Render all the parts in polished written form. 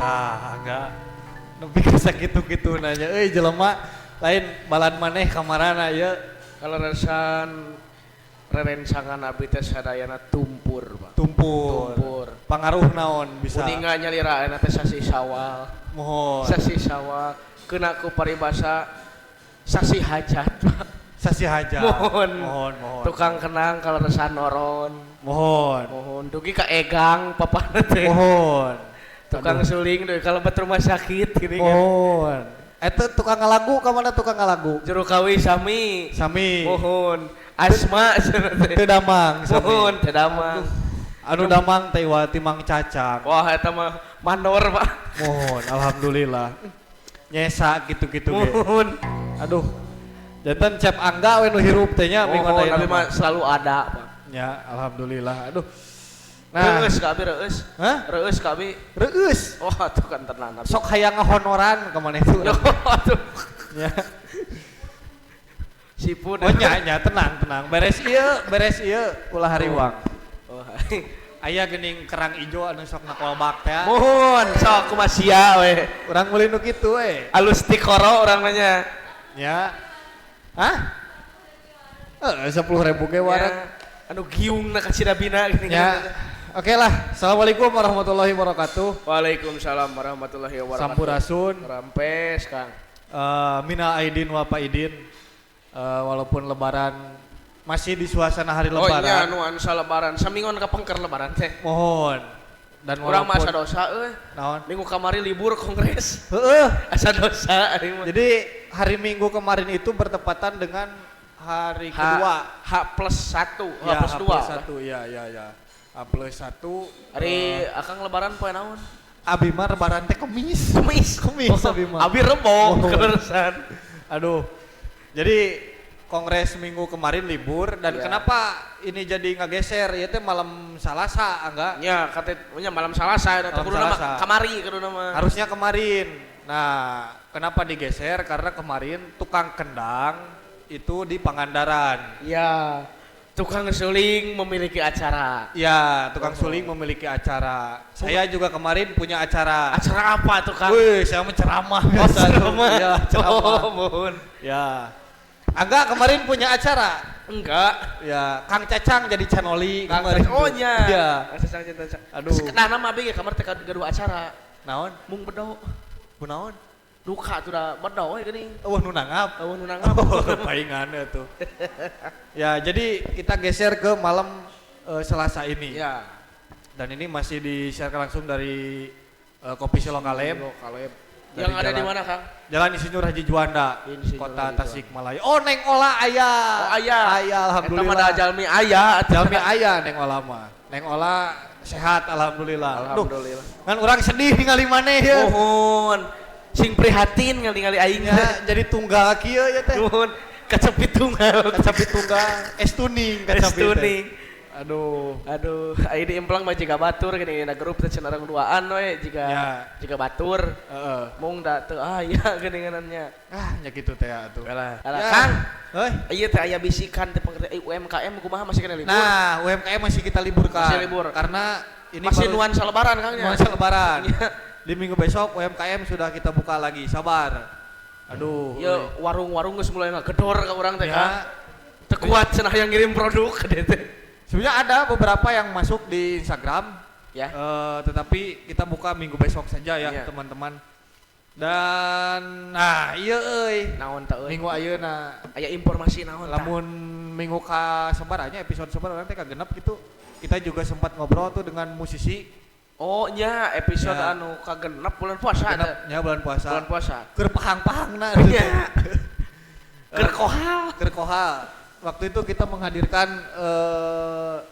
Tah, enggak. Nepi ka sakitu-kitu nanya, euy jelema lain balan maneh kamarana ieu. Kaleresan rerencangan abi teh sadayana tumpur, Pak. Tumpur. Tumpur. Pangaruh naon bisa? Uninga nyalira ayeuna teh sasih Syawal. Mohon. Sasih Syawal kena ku paribasa sasih hajat, Pak. Sasih hajat. Mohon. Mohon, mohon. Tukang kenang kaleresan noron. Mohon. Mohon dugi ka egang papana teh. Mohon. Tukang suling dugi ka lebet rumah sakit gini kan. Mohon. Eta tukang ngalagu ka mana tukang ngalagu? Juru kawi sami. Sami. Mohon. Asma cenah teh. Teu damang sami. Mohon teu damang. Anu damang teh wati Mang Cacang. Wah eta mah mandor, Pak. Mohon, alhamdulillah. Nyesa gitu-gitu ge. Mohon. Aduh. Janten Cep Angga we nu hirup teh nya minggu Mohon, ayeuna abi mah selalu ada, Pak. Ya, alhamdulillah. Aduh. Nah, Reueus ka abi reueus. Hah? Reueus ka abi. Reueus. Wah, tuh kan tenan abi. Sok hayang ngahonoran ka maneh tuh. Aduh. Ya. Sipun. Oh nya, nya tenang, tenang. Beres ieu ulah hariwang. Oh. Aya geuning kerang ijo anu sok ngakolbak teh. Mohon, sok kumaha sia we. Urang meuli nu kitu we. Alus tikoro urang nanya. Ya. Hah? 10.000 ge wareg. Ya, anu giungna ka Cidabina gini. Ya. Oke lah. Assalamualaikum warahmatullahi wabarakatuh. Waalaikumsalam warahmatullahi wabarakatuh. Sampurasun. Rampes, Kang. Minal aidin wa faidin. Walaupun lebaran masih di suasana hari lebaran. Oh iya, nuansa lebaran. Samingon ka pengker lebaran teh. Mohon. Dan urang mah asa dosa euy. Naon? Minggu kamari libur kongres. Heeh. Asa dosa ari mah. Jadi hari Minggu kemarin itu bertepatan dengan hari kedua H+1, ya, H+2. H+1, ya ya ya. H+1. Hari akang lebaran poe naon? Abi mah lebaran teh Kemis. Kemis. Kemis abi mah. Abi Rebo kaleresan. Aduh. Jadi kongres minggu kemarin libur dan ya. Kenapa ini jadi ngageser? Ya teh malam Salasa enggak? Ya, katanya malam Salasa eta kudu nama kamari kudu nama. Harusnya kemarin. Nah, kenapa digeser? Karena kemarin tukang kendang itu di Pangandaran. Ya. Tukang suling memiliki acara. Ya, tukang suling memiliki acara. Saya juga kemarin punya acara. Acara apa tukang? Wih, saya menceramah. Oh, ceramah. Ya, ceramah. Oh, mohon. Ya. Angga kemarin punya acara? Enggak. Ya, Kang Cacang jadi canoli Kang kemarin. Oh nya. Iya. Kang Cacang jadi canoli. Aduh. Nah, nama abi ge kamar teh gaduh acara. Naon? Mung bedo. Kunaon? Duka tuh da bedo we geuning. Eueuh nu nanggap. Eueuh nu nanggap. Oh, paingan tuh. Ya, jadi kita geser ke malam Selasa ini. Ya. Dan ini masih disiarkan langsung dari Kopi Selo Kaleb. Kaleb. Yang ada di mana, Kang? Jalan Insinyur Haji Juanda, Kota Tasikmalaya. Oh, Neng Ola aya. Oh, aya. Aya, alhamdulillah. Eta mah jalmi aya. Jalmi aya Neng Ola mah. Neng Ola sehat alhamdulillah. Alhamdulillah. Duh, kan urang sedih ningali maneh ya. Mohon. Sing prihatin ningali aing ya, jadi tunggal kieu ya teh. Nuhun, kacapi tunggal. Kacapi tunggal, es tuning kacapi tuning. Aduh. Aduh, aya di implang mah jiga batur geuning dina grup teh cenah urang duaan we jiga ya. Jiga batur. Heeh. Mung da teu aya geuningannya. Ah, nya kitu teh atuh. Alah. Kang. Heuy. Ieu teh aya bisikan teh UMKM kumaha masih kena libur. Nah, UMKM masih kita liburkan. Masih libur. Karena ini masih nuansa lebaran Kang nya. Nuansa lebaran. Di minggu besok UMKM sudah kita buka lagi, sabar. Aduh. Ya warung-warung geus mulai ngagedor ka urang teh ya. Kang. Teu kuat cenah yang ngirim produk ka dieu teh. Sebenarnya ada beberapa yang masuk di Instagram ya. Tetapi kita buka minggu besok saja ya, teman-teman. Dan nah ieu euy. Naon teh euy? Minggu ayeuna aya informasi naon tah? Lamun minggu ka sabaranya episode sabar urang teh kagenep gitu. Kita juga sempat ngobrol tuh dengan musisi. Oh nya episode ya. Anu kagenep bulan puasa teh. Nya bulan puasa. Bulan puasa. Keur pahang-pahangna nya. Keur kohal. Keur kohal. Waktu itu kita menghadirkan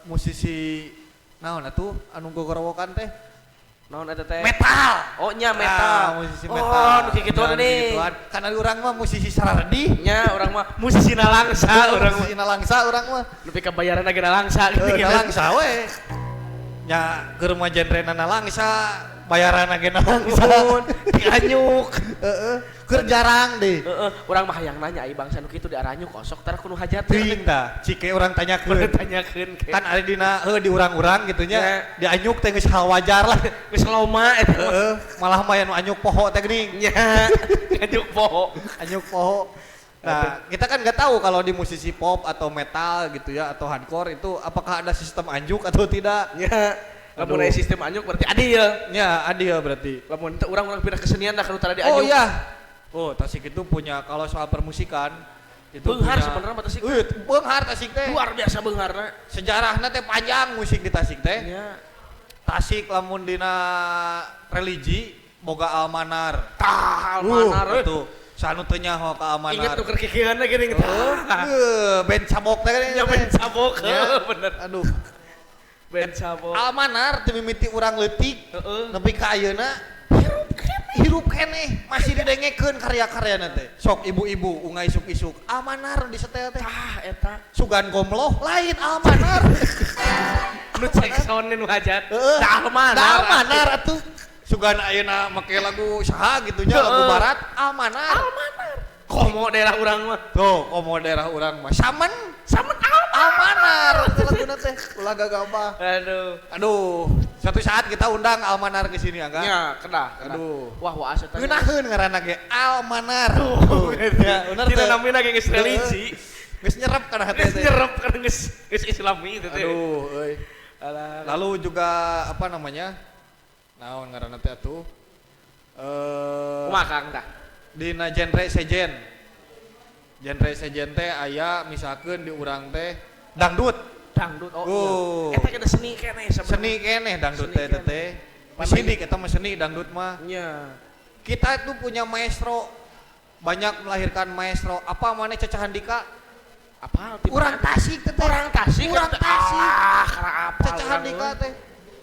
musisi naon atuh anu gogorowokan teh. Naon eta teh? Metal. Oh nya metal. Ah, musisi metal. Oh, nu kikituan nih. Kan urang mah musisi sararedi. Nya urang mah musisi nalangsa urang mah. Musisi nalangsa urang mah. Nepi ka bayaran ge nalangsa gitu. Nalangsa we. Nya keur mah genrena nalangsa, Bayaran agena langsung. Nuhun, dianyuk. Heeh. Keur jarang deh. Heeh, urang mah hayang nanya ai bangsa nu kitu diaranyuk osok tara kudu hajat teh. Teuing tah, cike urang tanyakeun. Tanyakeun ke. Kan ari dina heuh di urang-urang gitu Ya. nya, dianyuk teh geus hal wajar lah. Geus loma eta mah. Heeh, malah mah nu anyuk poho teh geuning. Nya, anyuk poho. Anyuk poho. Nah, kita kan nggak tahu kalau di musisi pop atau metal gitu ya atau hardcore itu apakah ada sistem anjuk atau tidak. Nya, lamun Aduh. aya sistem anyuk berarti adil. Ya, adil berarti. Lamun teu urang-urang pindah kesenian dah kalau tara dianyuk. Oh iya. Oh, Tasik itu punya kalau soal permusikan itu Beunghar punya- sebenarnya mah Tasik. Beunghar Tasik teh. Luar biasa beungharna. Sejarahna teh panjang musik di Tasik teh. Nya. Tasik lamun dina religi boga Almanar. Tah, Almanar. euy. Tuh, sanu teu nyaho ka Almanar. Ingat tuker kikieuanna geuning tah. Band cabok teh kan Nya band cabok, Ya. heuh, bener. Aduh. Band cabok. Almanar teu mimiti urang leutik Heeh. nepi ka ayeuna hirup keneh masih didengekeun karya-karyana teh. Sok ibu-ibu unga isuk-isuk Almanar disetel teh. Tah eta. Sugan gomloh lain Almanar. Nu cek sound nu hajat. Heeh. Tah Almanar. Da Almanar atuh. Sugan ayeuna make lagu saha gitu nya lagu Heeh. barat Almanar. Almanar. Komo daerah urang mah. Tuh, komo daerah urang mah samen Samen Almanar. Almanar itu laguna teh ulah gagabah. Aduh. Aduh, suatu saat kita undang Almanar ke sini Angga. Nya, kedah, kedah. Aduh. Wah, wah asa tanya. Ngeunaheun ngaranna ge Almanar. Tuh, Ya, bener Tidak teh. namina ge geus religi. Geus nyerep kana hate Geus teh. nyerep kana geus geus islami itu teh. Aduh, euy. Alah. Lalu juga apa namanya? Naon ngaranna teh atuh? Eh, Kumaha Kang tah? dina genre sejen. Genre sejen teh aya misalkeun di urang teh dangdut. Dangdut oh. Oh. Iya. Eta kada seni keneh sabenerna. Seni keneh dangdut Seni teh keneh. teh. Sidik eta mah seni dangdut mah. Nya. Kita itu punya maestro, banyak melahirkan maestro. Apa mana Caca Handika? Apal ti Urang Tasik teh. Urang Tasik. Urang Tasik. Ah, karena apal. Caca urang Handika euy. teh.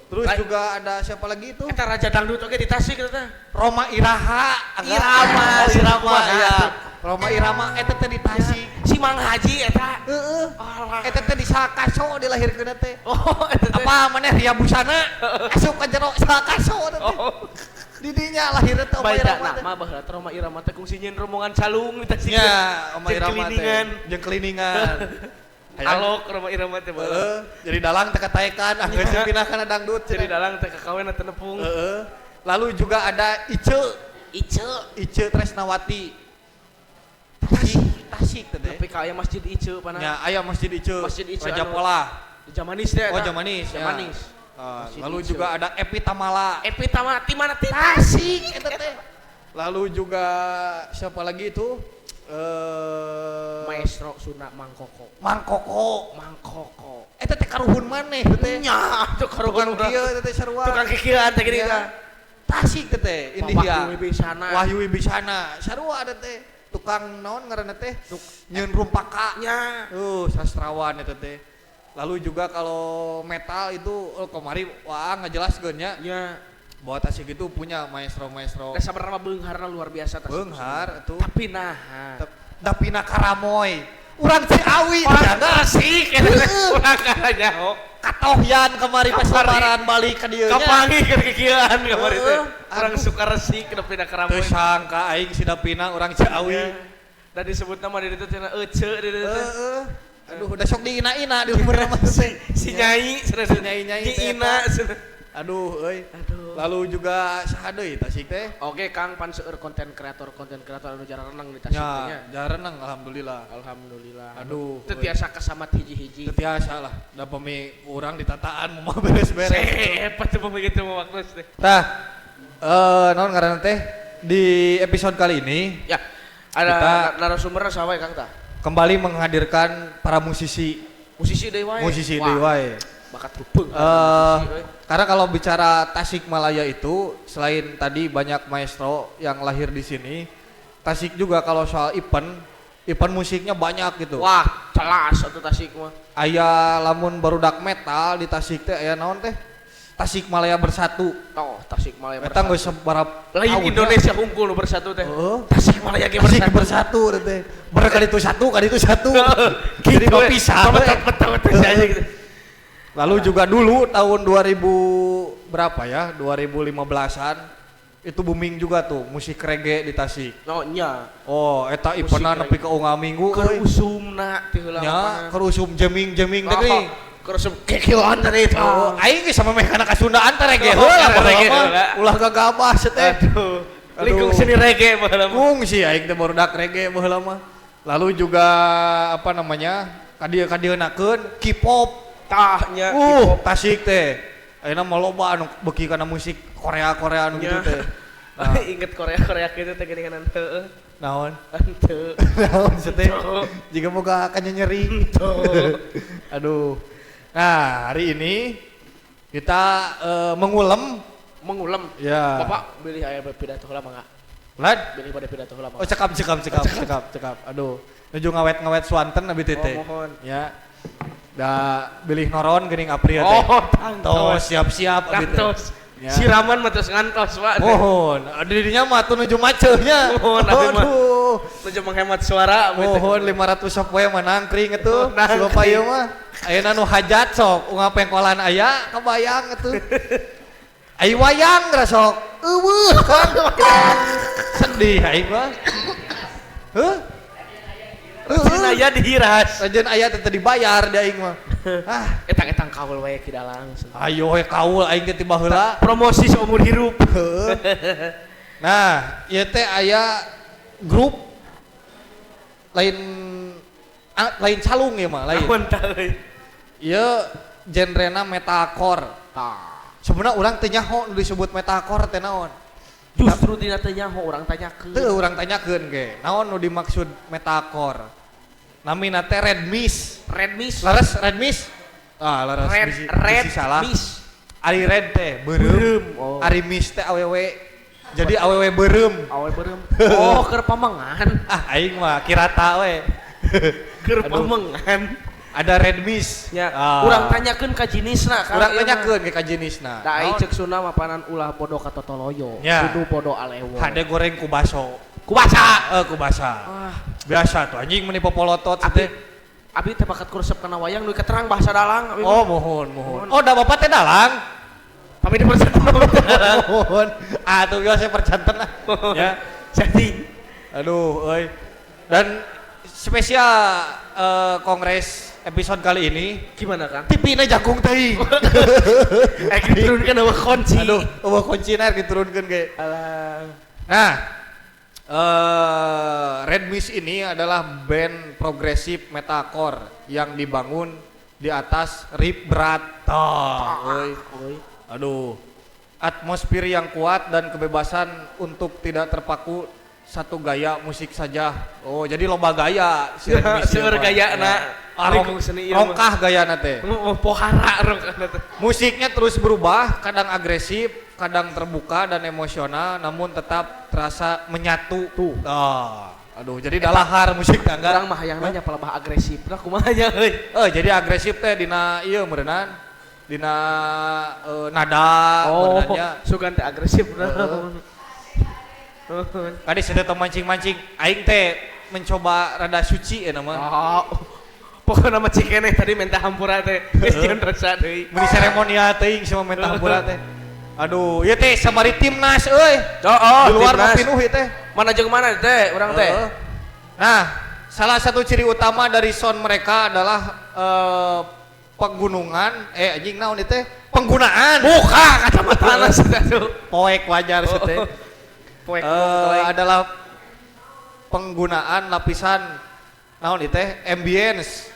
Terus Lain. juga ada siapa lagi itu? Eta raja dangdut oge di Tasik eta teh. Roma Iraha. Angga. Irama, Oh, Irama kumaha ya. tuh. Roma Irama eta teh di Tasik. Si Mang Haji eta. Heeh. Alah. Eta teh di Sakaso dilahirkeun teh. Oh, eta teh. Apa maneh Ria Busana asup ka jero Sakaso teh. Oh. Didinya lahirna teh Roma Baca Irama nah, teh. mah baheula teh Roma Irama teh kungsi nyeun rombongan calung di Tasik. Nya, Roma Jeung Irama teh. keliningan. Jeung keliningan. Hayang. Alok Roma Irama teh baheula. Heeh, jadi dalang teh kataekan, ah geus Nya. pindah kana dangdut Jadi cenah. dalang teh kakawen teh nepung. Heeh. Lalu juga ada Ice, Ice. Ice Tresnawati. Tasik, Tasik teh. Tapi ka aya Masjid Ice pana. Nya aya Masjid Ice. Masjid Ice Raja anu- Pola. Di Jamanis teh Oh, eta. Jamanis, ya. Jamanis. Ah, Masjid lalu Ice. juga ada Epi Tamala. Epi Tama ti mana ti? Tasik eta teh. Lalu juga siapa lagi itu? Eh Maestro Sunda Mangkoko. Mangkoko. Mangkoko. Eta teh karuhun maneh teh. Nya, tuh Tukang karuhun urang. kieu teh teh sarua. Tukang kikieuan teh gini Nya. tah. Tasik teh teh India. Wahyu Wibisana. Wahyu Wibisana. Sarua ada teh. Tukang naon ngaranna teh? Nyeun rumpaka. Nya. Sastrawan eta teh. Lalu juga kalau metal itu oh, kemari wah ngejelaskeun nya. Nya. Bahwa Tasik itu punya maestro-maestro Da sabenerna mah beungharna luar biasa Tasik. beunghar itu. Tapi nah. Dapina Karamoy. Urang Ciawi Orang jangga. Tasik eta teh. Urang kana nyaho. Katohyan kemari pas Kamari. lebaran balik ka dieu nya. Kapangi keur kikieuan kamari teh. Heeh. Urang Aduh. suka resik dapina Teu karamoy. sangka aing si Dapina urang Ciawi. Da disebut nama di ditu cenah ece di ditu teh. Heeh. Aduh, udah sok diina-ina di umur mah teh. Si Nyai cenah Si Nyai-nyai Nyi teh Ina eta. cenah. Aduh, euy. Aduh. Lalu juga saha deui Tasik teh? Oke Kang pan seueur konten kreator anu jarang di Tasik teh nya. Nya, jarenang alhamdulillah. Alhamdulillah. Aduh, Teu euy. tiasa kasamat hiji-hiji. Teu tiasa lah, da pemi urang ditataan mau beres-beres. Sepat teu pemi kitu mah waktu teh. Tah, naon ngaranna teh? Di episode kali ini Ya, ada Kita- narasumberna saha wae Kang tah? kembali menghadirkan para musisi, Musisi deui wae. musisi Wah, deui wae. Bakat rupeung. Karena kalau bicara Tasikmalaya itu selain tadi banyak maestro yang lahir di sini, Tasik juga kalau soal event, event musiknya banyak gitu. Wah, jelas atuh Tasik mah. Aya lamun barudak metal di Tasik teh aya naon teh? Tasikmalaya Bersatu. Toh, Tasikmalaya Eta geus sabaraha Lain tahun ya. Indonesia hungkul nu bersatu teh. Heeh. Tasikmalaya ge Tasik bersatu. bersatu teh teh. Ber kali itu satu, kali itu satu. Jadi Gitu we. pisah. Betot-betot aja gitu. Lalu juga dulu tahun 2000 berapa ya? 2015-an itu booming juga tuh musik reggae di Tasik. Oh nya. Oh, eta ipena nepi ka unggal minggu keur usumna teh heula. Nya, keur usum jamming-jamming teh geuning. Keur usum kekiloan teh itu. Oh, aing geus samemeh kana kasundaan teh reggae heula mah. Ulah gagabah teh. Aduh. Lingkung seni reggae baheula mah. Kungsi aing teh barudak reggae baheula mah. Lalu juga apa namanya? Kadieu-kadieunakeun K-pop. Tah nya K-pop Tasik teh. Ayeuna mah loba anu beuki kana musik Korea-Korea anu gitu teh. Nah. Inget Korea-Korea gitu teh geuningan heueuh. Naon? Henteu. Naon teh? Jiga boga kanyeri. Aduh. Nah, hari ini kita mengulem. Ya. Bapak bilih aya pidato heula mangga. Lad? Bilih pada pidato heula mangga. Oh, cekap. Aduh, nuju ngawet-ngawet swanten abi teh. Oh, mohon. Ya. Da bilih noron geuning April teh. Oh, tangtos. Siap-siap abi teh. Ya. Siraman mah terus ngantos, Pak. Mohon. Dirinya mah tuh nuju maceuhnya. Mohon, aduh. Nuju menghemat suara. Mohon 500 sapoe mah nangkring atuh. Sebab ieu mah ayeuna nu hajat sok unggal pengkolan aya kebayang atuh. Ai wayang geura sok. Eueuh, Kang. Sedih aing mah. Heuh? Rajin aya dihiras. Rajin aya teh dibayar di aing mah. Ah, etang-etang kaul wae ki dalang. Ayo we kaul aing teh tiba heula. Promosi seumur hirup. Nah, ieu teh aya grup lain lain calung ieu mah, lain. Naon tah euy? Ieu genrena metalcore. Tah. Sebenarnya urang teh nyaho nu disebut metalcore teh naon? Justru dina teh nyaho urang tanyakeun. Teu urang tanyakeun ge. Naon nu dimaksud metalcore? Namina teh Red Mist. Red Mist. Leres Red Mist. Ah, leres Red salah. Mist. Ari red teh beureum. Oh. Ari mist teh awewe. Jadi awewe beureum. Awewe beureum. Oh, keur pamengan. Ah, aing mah kirata we. Keur pamengan. Ada Red Mist. Ya, ah. Urang tanyakeun ka jinisna kan. Urang tanyakeun ka jinisna. Da ai ceuk Sunda mah panan ulah bodoh ka totoloyo, kudu bodoh alewo. Hade goreng ku baso. Ku basa. Ku basa. Ah. Biasa tuh anjing meni popolotot teh. Abi teh bakat kuresep kana wayang nu keterang bahasa dalang. Abi oh, mohon. Oh, da bapak teh dalang. Pami di perjanten. Mohon. Ah, tuh biasa perjanten lah. Ya. Jadi aduh euy. Dan spesial kongres episode kali ini gimana Kang? TV-na jangkung teuing. Diturunkeun eueuh kunci. Aduh, eueuh kuncina diturunkeun ge. Alah. Nah, Red Mist ini adalah band progresif metalcore yang dibangun di atas riff berat. Tah, euy. Aduh. Atmosfer yang kuat dan kebebasan untuk tidak terpaku satu gaya musik saja. Oh, jadi loba gaya si Red Mist. Seueur gayana. Rongkah gayana teh. Pohara rongkahna teh. Musiknya terus berubah, kadang agresif, kadang terbuka dan emosional, namun tetap terasa menyatu. Tuh. Oh, aduh, jadi dalahar musik tangga. Urang mah hayang nanya palebah agresif. Nah kumaha nya euy? Jadi agresif teh dina ieu meureunnan. Dina nada oh, meureunannya. Sugan teh agresif nah. Tadi saya teh mancing-mancing, aing teh mencoba rada suci ya nama. Oh, pokoknya nama cikeneh tadi minta hampura teh. Geus jeung rasa deui. Meni seremonial teuing sama minta hampura teh. Aduh, ieu teh sabari timnas euy. Oh, di luar mah timnas. pinuh ieu teh. Mana jeung mana teh urang teh? Nah, salah satu ciri utama dari sound mereka adalah pegunungan, anjing naon ieu teh? Penggunaan. Buka kacamatana atuh. Poek wajar sih teh. Poek adalah penggunaan lapisan naon ieu teh ambience.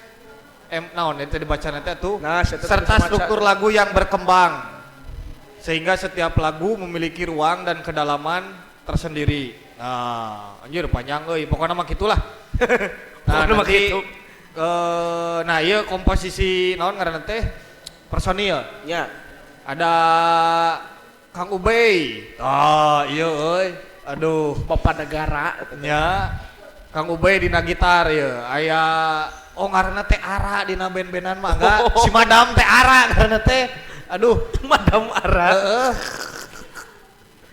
Naon ieu teh dibacana teh tuh. Nah, serta struktur lagu yang berkembang. Sehingga setiap lagu memiliki ruang dan kedalaman tersendiri. Nah, anjir panjang euy, pokoknya mah gitulah. Nah, nanti nah ieu komposisi naon ngaranna teh personil. Nya. Ada Kang Ubey. Ah, iya euy. Aduh, Bapak negara nya. Kang Ubey dina gitar ieu. Aya oh ngaranna teh Ara dina band-bandan mah enggak. Si Madam teh Ara ngaranna teh. Aduh, Madam Ara. Heeh.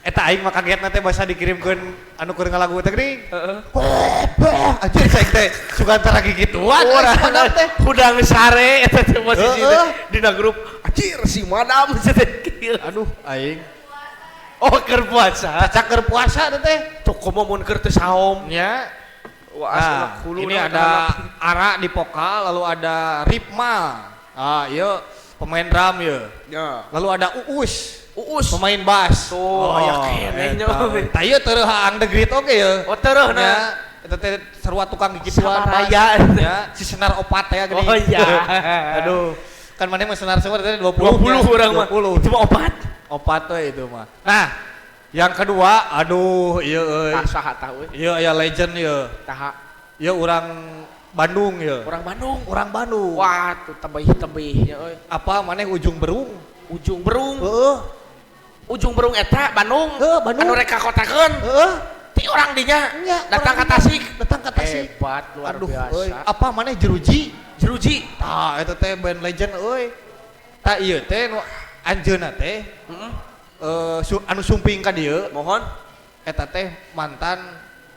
Eta aing mah kagetna teh basa dikirimkeun anu keur ngalagu teh geuning. Heeh. Anjir cai teh sugan tara gigituan si Madam teh. Hudang sare eta teh posisi teh dina grup. Anjir si Madam teh kieu. Aduh aing. Oh keur puasa. Cacak keur puasa teh. Tuh komo mun keur teu saom. Nya. Wah, ini ada Ara di vokal, lalu ada Ripma. Ah, ieu pemain drum ieu. Ya. Lalu ada Uus. Uus pemain bass. Tuh, aya keneh nya. Tah ieu tereuh Ang The Great oge yeuh. Oh, tereuh na. Eta teh sarua tukang gigituan bass. Ya, si senar opat ya geuning. Oh iya. Aduh, kan maneh mah senar semua teh 20. 20 urang mah. 20. Itu mah opat. Opat we itu mah. Nah, yang kedua, aduh ieu euy. Tah saha tah euy? Ieu aya legend ieu. Taha. Ieu urang Bandung ieu. Urang Bandung. Urang Bandung. Wah, tuh tebih-tebih nya euy. Apa maneh Ujung Berung? Ujung Berung. Heeh. Ujung Berung eta Bandung. Heeh, Bandung. Anu rek kakotakeun. Heeh. Ti urang dinya. Datang ka Tasik. Datang ka Tasik. Hebat luar aduh, biasa. Euy. Apa maneh Jeruji? Jeruji. Tah eta teh band legend euy. Tah ieu teh nu anjeunna teh. Heeh. Anu sumping ka dieu. Mohon eta teh mantan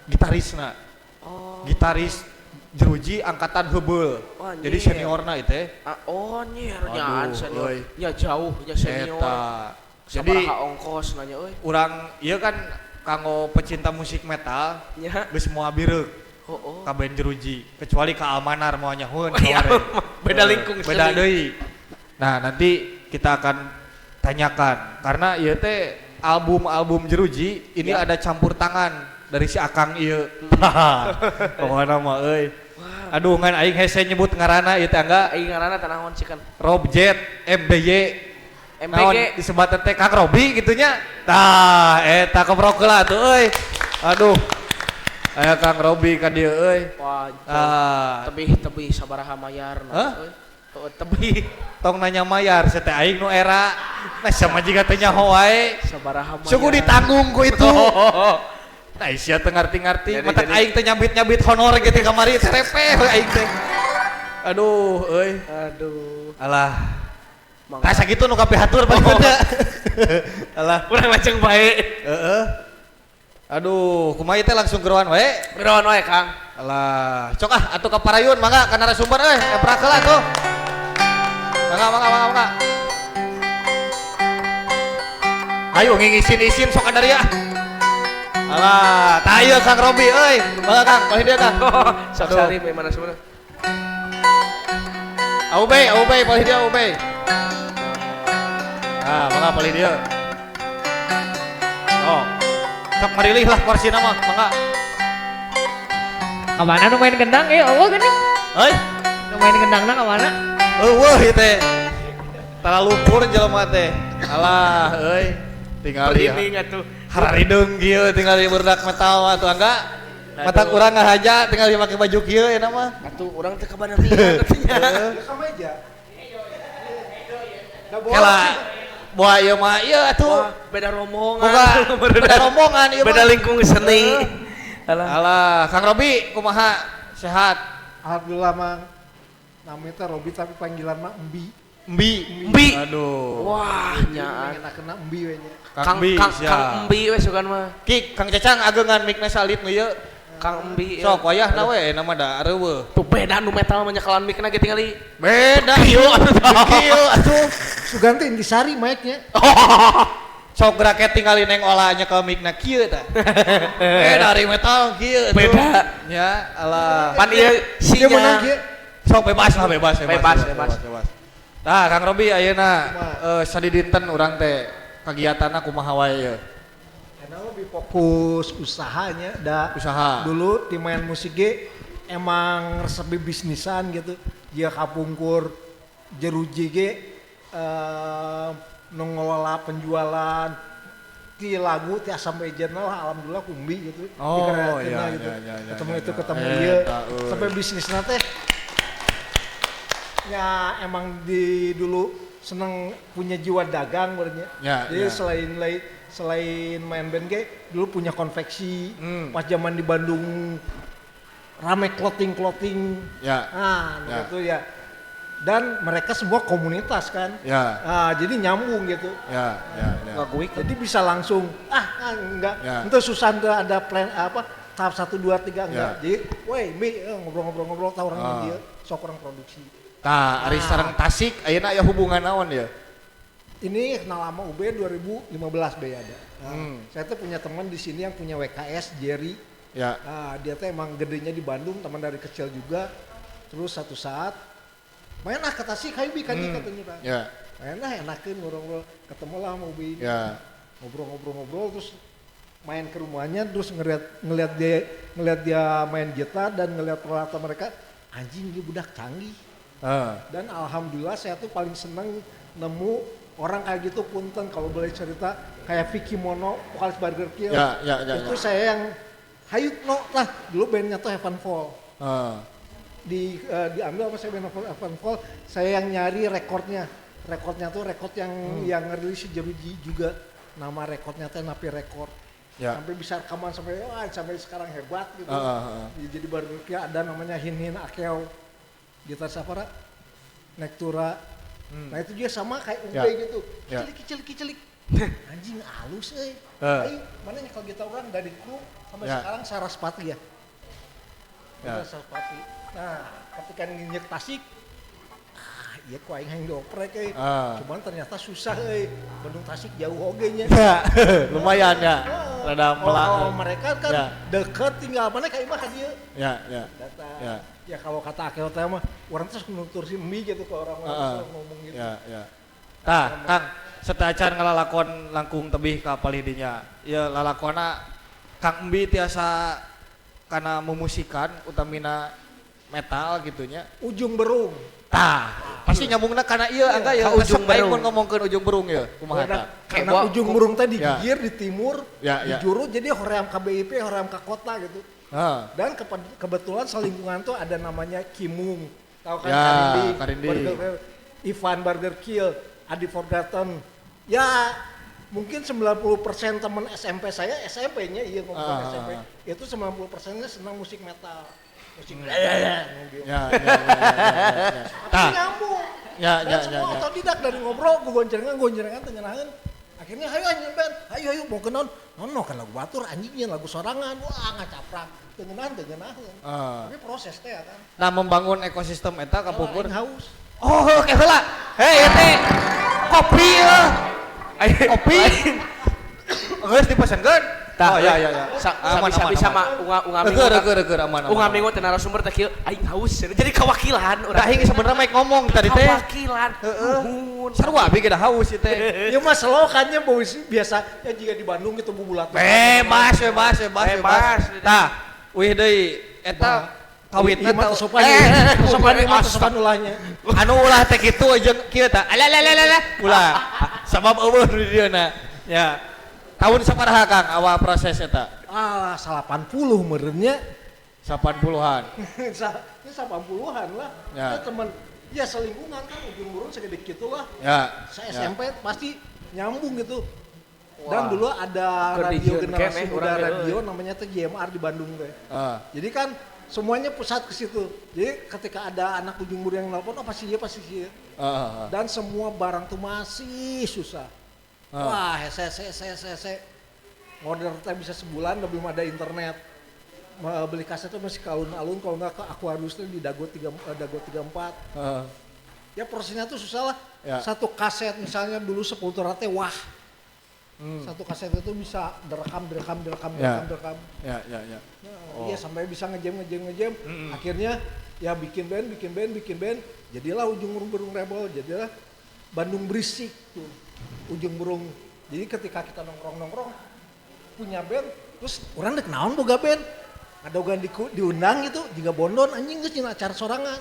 gitarisna. Oh. Gitaris Jeruji angkatan heubeul. Oh, jadi seniorna ieu teh. Oh nyir nyaan senior. Nya jauh nya senior. Eta. Jadi ongkos nanya euy. Urang ieu kan kanggo pecinta musik metal nya geus moal bireuk. Oh, oh. Ka band Jeruji kecuali ka Almanar moal nyahoeun. Oh, iya. Beda lingkung beda deui. Nah, nanti kita akan tanyakan karena ieu teh album-album Jeruji ini ya. Ada campur tangan dari si Akang ieu. Pokona mah euy. Aduh ngan aing hese nyebut ngaranna ieu teh angga. Aing ngaranna teh naon sih kan? Rob Jet MBY MBG disebat teh Kang Robi gitu nya. Tah eta keprok heula atuh euy. Aduh. Aya Kang Robi ka dieu euy. Wah, tebih-tebih sabaraha mayarna euy. Oh, tebih. Tong nanya mayar teh aing nu era. Nah sama jiga teh nyaho wae. Sabaraha mayar. Suku ditanggung ku itu. Nah sia teu ngarti-ngarti, matak aing teh nyabit-nyabit honor gitu kamari terepeh aing teh. Aduh euy. Aduh. Alah. Tah sakitu nu kapihatur paling. Alah, urang lajeng bae. Heeh. Aduh, kumaha teh langsung geroan wae? Geroan wae, Kang. Alah, cok ah atuh ka parayun mangga ka narasumber euy, eprak heula tuh. Mangga mangga mangga mangga. Ayo ngingisin-isin sok kadaria. Alah, tah ieu Kang Robi euy. Mangga Kang, palih dieu Kang. Sok sari we mana sebenarnya. Aubey, Aubey palih dieu Aubey. Ah, mangga palih dieu. Oh. Sok marilih lah korsina mah, mangga. Ka mana nu main gendang ieu eueuh geuning? Heuy, nu main gendangna ka mana? Eueuh ieu teh. Tara lumpur jelema teh. Alah euy, tinggal ieu. Hararideung kieu tinggal di burdak metal mah atuh angga. Mata urang ngahaja tinggal make baju kieu enak mah. Atuh urang teh ka banarian atuh nya. Ka meja. Kela boa ieu mah ieu atuh. Beda rombongan. Beda rombongan ieu mah. Beda lingkung seni. Alah. Alah, Kang Robi kumaha? Sehat? Alhamdulillah Mang. Namanya teh Robi tapi panggilan mah Embi. Embi. Embi. Aduh. Wah, nyaan. Enak kena Embi we nya. Kang Embi, Kang Embi we sugan mah. Ki, Kang Cacang ageungan mikna salit nu ieu. Kang Embi. Sok wayahna we nama da areuweuh. Tuh beda nu metal mah nyekalan mikna ge tingali. Beda kieu atuh. Kieu atuh. Sugan teh intisari mic-nya. Sok raket tingali neng olah nyekel mikna kieu tah. Dari metal kieu atuh. Beda. Ya, alah. Pan ieu sinya. Sok bebas lah bebas bebas bebas. Tah Kang Robi ayeuna sadidinten urang teh kagiatanna kumaha wae ieu? Karena lebih fokus usahanya da. Usaha. Dulu di main musik ge emang resep bisnisan gitu. Dia kapungkur Jeruji ge nu ngelola penjualan ti lagu ti sampai jurnal alhamdulillah kumbi gitu. Oh iya, gitu. iya, ketemu iya, itu iya. Ketemu ieu sampai bisnisna teh ya emang di dulu seneng punya jiwa dagang berarti. Ya, jadi ya. Selain main band ge dulu punya konveksi. Pas zaman di Bandung rame clothing. Ya. Nah, ya. Itu ya Dan mereka semua komunitas kan. Ya. Nah, jadi nyambung gitu. Ya, ya, ya. Jadi bisa langsung enggak. Ya. Itu susah tuh ada plan apa tahap 1 2 3 enggak. Ya. Jadi, woi, Mi ngobrol-ngobrol-ngobrol tahu orang dia sok orang produksi. Tah, ari sareng Tasik ayeuna aya hubungan naon ya? Ini kenal lama UB 2015 be ada. Nah, saya tuh punya teman di sini yang punya WKS, Jerry. Ya. Nah, dia tuh emang gedenya di Bandung, teman dari kecil juga. Terus satu saat main ah ke Tasik hayu bi kan katanya Pak. Ya. Main ah enakeun ngobrol-ngobrol, ketemu lah sama Ubi ini. Ya. Ngobrol-ngobrol-ngobrol terus main ke rumahnya terus ngelihat dia main gitar dan ngelihat peralatan mereka, anjing ini budak canggih. Dan alhamdulillah saya tuh paling seneng nemu orang kayak gitu, punten kalau boleh cerita kayak Vicky Mono, vokalis Burger Kill. Ya, ya, ya, itu ya. Saya yang hayu no lah dulu bandnya tuh Heavenfall. Diambil sama saya band Heavenfall, saya yang nyari rekornya. Rekornya tuh rekor yang ngerilis si Jeruji juga. Nama rekornya tuh Napi Record. Ya. Sampai bisa rekaman sampai sampai sekarang hebat gitu. Jadi Burger Kill ada namanya Hin Hin Akeo. Gitar Safara, Nektura. Nah itu juga sama kayak UB gitu. Cilik. Anjing halus euy. Ayo, mana nyekel gitar orang dari kru sampai sekarang Saraspati ya. Ya. Saraspati. Nah, ketika nginjek Tasik, iya ku aing hayang dioprek euy. Cuman ternyata susah euy. Bandung Tasik jauh oge nya. Ya, lumayan ya. Rada melak. Oh, mereka kan deket tinggal mana ka imah ka dieu. Ya, ya. Datang. Ya. Ya kalau kata Akeo teh mah orang terus nutur si mie gitu ke orang-orang ngomong gitu. Ya, ya. Tah, Kang, sateuacan ngalalakon langkung tebih ka palih dinya. Ya lalakona Kang Embi tiasa kana memusikan utamina metal gitunya. Ujung Berung. Tah, pasti nyambungna kana ieu angga ya. Ujung Berung. Mun ngomongkeun Ujung Berung ya, kumaha tah? Karena Ujung Berung teh digigir di timur, di juru jadi hoream ka BIP, hoream ka kota gitu. Dan kebetulan selingkungan tuh ada namanya Kimung, tahu kan ya, Karindi, Burger, Ivan Burger Kill, Adi Forgotten. Ya mungkin 90% teman SMP saya, SMP-nya iya ngomong SMP, itu 90%-nya senang musik metal. Musik ya. Tapi nyambung. Ya, dan semua otodidak dari ngobrol, goncengan, tengenahan. Akhirnya ayo anjing band, ayo mau ke non kan lagu batur anjingnya lagu sorangan, wah ngacaprak, tengenahan. Tapi proses teh kan. Nah membangun ekosistem eta kapungkur. Haus. Oh oke heula. Hei teh kopi ya. Kopi. Geus dipesenkeun. Oh ya. Aman sama unga minggu. Keur aman. Unga minggu teh narasumber teh kieu aing haus. Jadi kawakilan urang. Tah aing sebenarnya mah ngomong tadi teh. Kawakilan. Heeh. Sarua abi ge da haus ieu teh. Ieu mah slow kan nya biasa ya jika di Bandung gitu bubulat. Bebas. Tah, wih deui eta kawitna teh sopan. Sopan ieu mah sopan ulahnya. Anu ulah teh kitu jeung kieu tah. Alalalalalala ulah. Sabab eueuh di dieu na. Ya. Tahun sabaraha Kang awal proses eta? Ah, 80 meureunnya. 80-an. Ini 80-an lah. Ya. Teman ya selingkungan kan Ujung Berung segede gitu lah. Ya. Saya SMP pasti nyambung gitu. Wah. Dan dulu ada radio generasi muda radio namanya tuh JMR di Bandung teh. Jadi kan semuanya pusat ke situ. Jadi ketika ada anak Ujung Berung yang nelpon, oh pasti dia, Dan semua barang tuh masih susah. Wah, hese. Order teh bisa sebulan belum ada internet. Beli kaset tuh masih ke alun-alun, kalau enggak ke Aquarius tuh di Dago 3, Dago 34. Ya prosesnya tuh susah lah. Ya. Satu kaset misalnya dulu Sepultura teh wah. Satu kaset itu bisa direkam. Ya. Nah, iya sampai bisa ngejam. Akhirnya ya bikin band. Jadilah Ujung Berung Rebel, jadilah Bandung Berisik tuh. Ujung Berung. Jadi ketika kita nongkrong-nongkrong punya band, terus orang dek naon boga band. Ngadogan diundang gitu, juga bondon anjing geus nyina acara sorangan.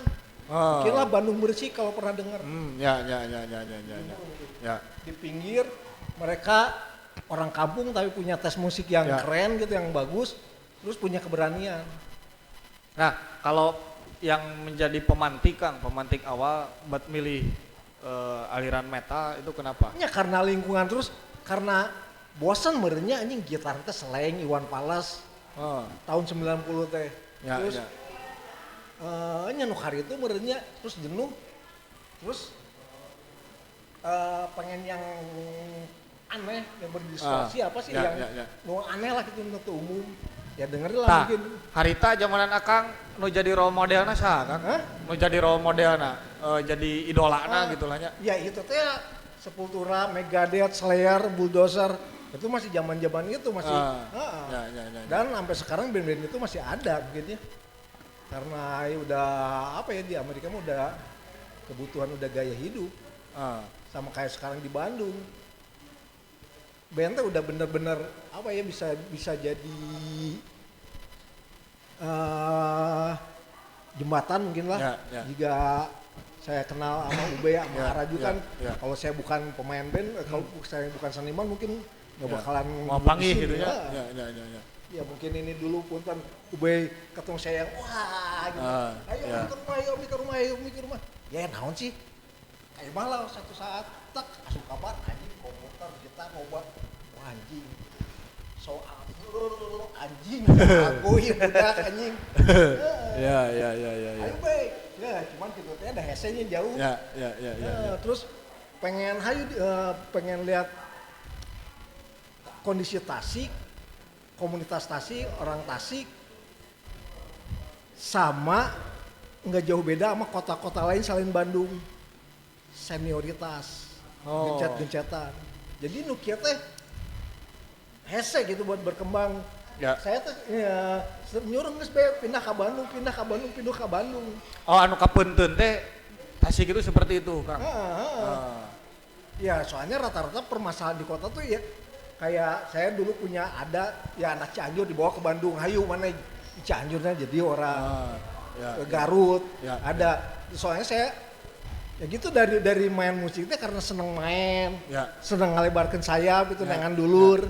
Kira Bandung Berisik kalau pernah dengar. Ya. Ya. Di pinggir mereka orang kampung tapi punya tes musik yang keren gitu, yang bagus, terus punya keberanian. Nah, kalau yang menjadi pemantik Kang, pemantik awal buat milih aliran metal itu kenapa? Ya karena lingkungan terus, karena bosan merenya anjing gitar teh Slank, Iwan Fals. Tahun 90 teh. Ya, terus nya nu hari itu merenya terus jenuh. Terus pengen yang aneh, yang berdistorsi apa sih yang nu aneh lah gitu untuk umum. Ya dengerin lah mungkin. Harita zamanan Akang nu jadi role modelna saha Kang? Hah? Nu jadi role modelna, jadi idolana gitu lah nya. Ya itu teh Sepultura, Megadeth, Slayer, Bulldozer. Itu masih zaman-zaman itu masih. Ya. Dan sampai sekarang band-band itu masih ada mungkin ya. Karena ya udah apa ya di Amerika mah udah kebutuhan udah gaya hidup. Sama kayak sekarang di Bandung. Band tuh udah bener-bener apa ya bisa jadi jembatan mungkin lah. Ya. Jika saya kenal sama Ube sama Araju kan, kalau saya bukan pemain band, kalau saya bukan seniman mungkin nggak bakalan mau panggil gitu ya. Ya mungkin ini dulu punten Ube ketemu saya yang wah gitu. Ayo ke rumah, ayo ke rumah, ayo ke rumah. Ya naon sih? Kayak malah satu saat tak asup kabar anjing komputer gitar obat. Wah anjing. Soal anjing akuin budak anjing. Ya. Ayo baik. Ya cuman gitu teh ada hesenya jauh. Ya. Terus pengen hayu pengen lihat kondisi Tasik, komunitas Tasik, orang Tasik sama nggak jauh beda sama kota-kota lain selain Bandung. Senioritas, gencet-gencetan. Jadi nu kieu teh hese gitu buat berkembang. Ya. Saya tuh ya, nyuruh geus bae pindah ka Bandung, pindah ka Bandung, pindah ka Bandung. Oh anu kapunten teh Tasik itu seperti itu, Kang. Ya, soalnya rata-rata permasalahan di kota tuh ya kayak saya dulu punya ada ya anak Cianjur dibawa ke Bandung, hayu mana Cianjurnya jadi orang Garut, ada. Soalnya saya ya gitu dari main musiknya karena seneng main, seneng ngalebarkan sayap itu nengan dulur.